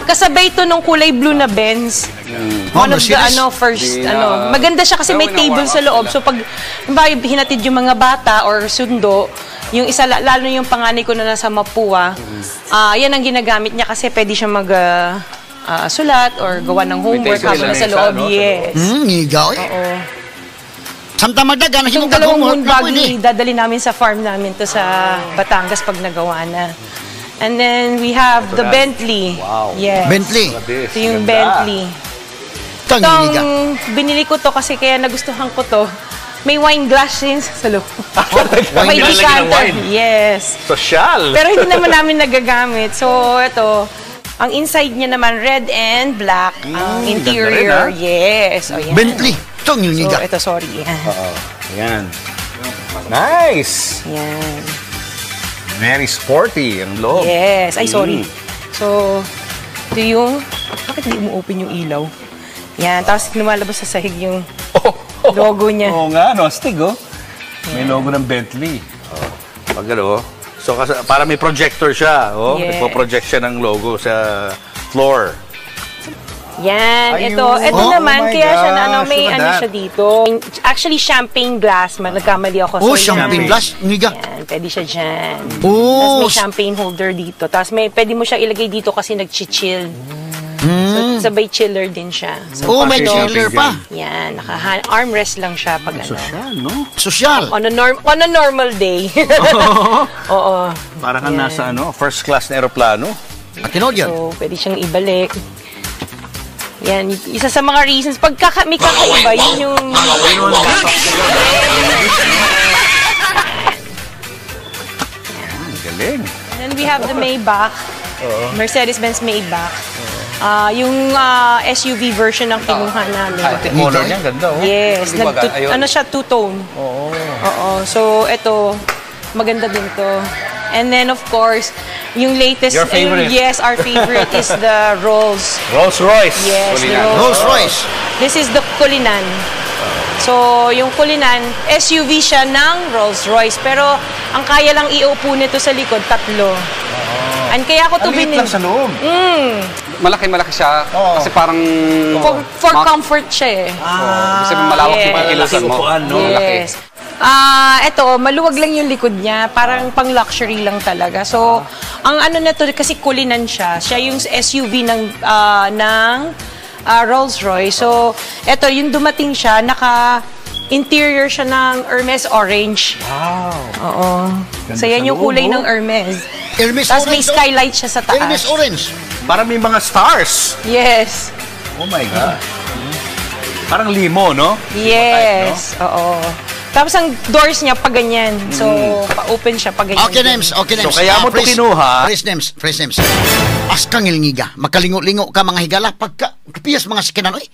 Kasabay ito nung kulay blue na Benz. Oh, One of the Mercedes. ano, first, Di na- ano. Maganda siya kasi may Pero table sa loob. sila. So pag, halimbawa, hinatid yung mga bata or sundo, yung isa, lalo yung panganay ko na nasa Mapua, yan ang ginagamit niya kasi pwede siya mag sulat or gawa ng homework table habang sa nasa mesa, loob. no? Sa Yes. Ngigaw eh. Oo. Samtang magdagan, Itong himong kag dalawang homework moon na pwede. buggy, dadali namin sa farm namin to sa Batangas pag nagawa na. And then we have Ito the na. Bentley. Wow. Yes. Bentley. Grabe, Ito yung ganda. Bentley. Kang Itong ngiga. binili ko to kasi kaya nagustuhan ko to. May wine glass din sa loob. Wine May glass. decanter. Lalagyan ng wine. Yes. Social. Pero hindi naman namin nagagamit. So, ito, ang inside niya naman, red and black. Ang interior, ganda rin, ah. yes. O, yan. Bentley. Itong So, yung ito, sorry. Yan. Ayan. Nice. Yan. Very sporty ang loob. Yes. Ay, sorry. So, ito yung... Bakit di mo open yung ilaw? Yan. Tapos lumalabas sa sahig yung logo niya. Oo nga, no? Astig, oh. May logo ng Bentley. Oh. Pag ano, oh. So, kasi, para may projector siya, oh. Yes. Nagpo-project siya ng logo sa floor. Yan. Ayun. Ito. Ito Oh, naman, oh my kaya siya na, ano, gosh, may look at ano that. siya dito. Actually, champagne glass. Nagkamali ako. Oh, So, yan. champagne glass. Ngiga. Yan. Pwede siya dyan. Oh, Tapos may champagne holder dito. Tapos may, pwede mo siya ilagay dito kasi nag-chill. So, sabay chiller din siya. So, Oh, may Kasi chiller champagne pa. yan. Naka armrest lang siya pag ano. Social, no? Social. On a normal day. Oo. Para kang nasa, ano, first class na aeroplano. At tinood yun. So, pwede siyang ibalik. Yan, isa sa mga reasons. Pag may kakaiba, yun yung... Ang galing. And then we have the Maybach. Mercedes-Benz Maybach. Yung SUV version ng kinuha namin. Ay, color niya, ganda, oh. Yes, Hindi ba ayun. ano siya, two-tone. Oo. Oo. So, ito, maganda din to. And then, of course, yung latest... Your favorite. Yes, our favorite is the Rolls. Rolls Royce. Yes, the Cullinan. Rolls Royce. This is the Cullinan. So, yung Cullinan, SUV siya ng Rolls Royce. Pero, ang kaya lang iupo nito sa likod, tatlo. And kaya ako to Ang liit binili. lang sa loob. Malaki-malaki siya Oo. kasi parang... For comfort siya eh. Oo, kasi malawak yung Yes. kikilusan mo. Upuan, no? Malaki. Yes. Eto, maluwag lang yung likod niya. Parang pang luxury lang talaga. So, ang ano na to, kasi Cullinan siya. Siya yung SUV ng Rolls Royce. So, eto, yung dumating siya, naka interior siya ng Hermes orange. Wow. Oo. So, yan sa yung loob, kulay oh. ng Hermes. Hermes Tapos may orange, oh. skylight siya sa taas. Hermes orange. Parang may mga stars. Yes. Oh my God. Parang limo, no? Yes. Oo. Tapos ang doors niya pa ganyan. So, pa-open siya pa ganyan. Okay, din. names. Okay, names. So, kaya mo to kinuha? Fresh names. Fresh names. As kang ilngiga. Makalingo-lingo ka mga higala. Pagka, piyas mga sikinan, oy.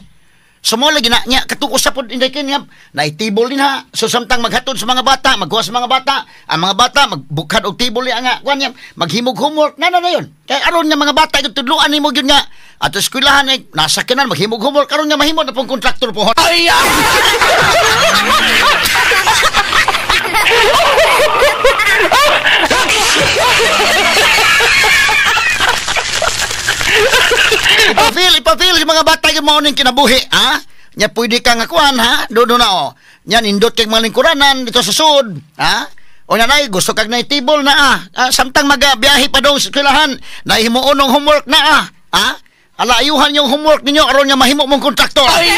So mo lagi na niya katong usap pod inday kin nga naitibol din ha. So samtang maghatod sa mga bata, magkuha sa mga bata, ang mga bata magbukad og tibol niya nga kuan niya, maghimog homework na na na yun. Kay aron nga mga bata gyud tudloan nimo gyud nga ato eskwelahan ay nasa kinan maghimog homework aron nga mahimo na pong kontraktor po. Ay! Ah! Ipafeel, ipafeel yung mga bata yung mao ning kinabuhi, ha? Nya pwede ka nga kuan, ha? Doon na oh. Nya nindot kay mga lingkuranan dito sa sud, ha? O nanay, gusto kag na table na ah. Ah, samtang magabiyahe pa daw sa eskwelahan, nahimuon ng homework na ah. Ha? Ala, ayuhan yung homework ninyo aron nga mahimo mong kontraktor. Ay!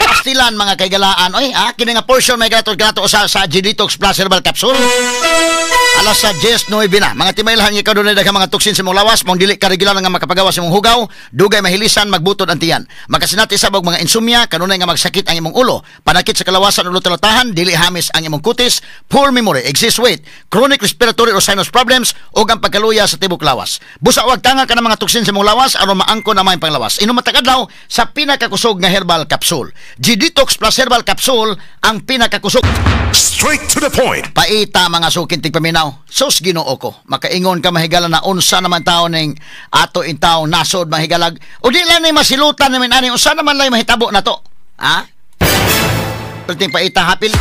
Pastilan mga kaigalaan. Oy, ha? Kini nga portion may gato gato sa G-Detox Plus Herbal Capsule. Alas sa 10:09 na. Mga timailhan nga kadunay daghang mga toksin sa imong lawas, mong dili ka regular nga makapagawa sa imong hugaw, dugay mahilisan magbutod ang tiyan. Makasinati sa mga insomnia, kanunay nga magsakit ang imong ulo, panakit sa kalawasan o talatahan, dili hamis ang imong kutis, poor memory, excess weight, chronic respiratory or sinus problems, ug ang pagkaluya sa tibok lawas. Busa wag tanga ka ng mga toksin sa imong lawas aron maangkon ang mga panglawas. Inom matag adlaw sa pinakakusog nga herbal capsule. G-Detox Plus Herbal Capsule ang pinakakusog. Straight to the point. Paita mga sukin tigpaminaw. Sus Ginoo ko. Makaingon ka mahigala na unsa naman tao ning ato in taong nasod mahigalag. O di lang ni masilutan namin ani unsa naman lay mahitabo na to. Ha? Perting paita hapil.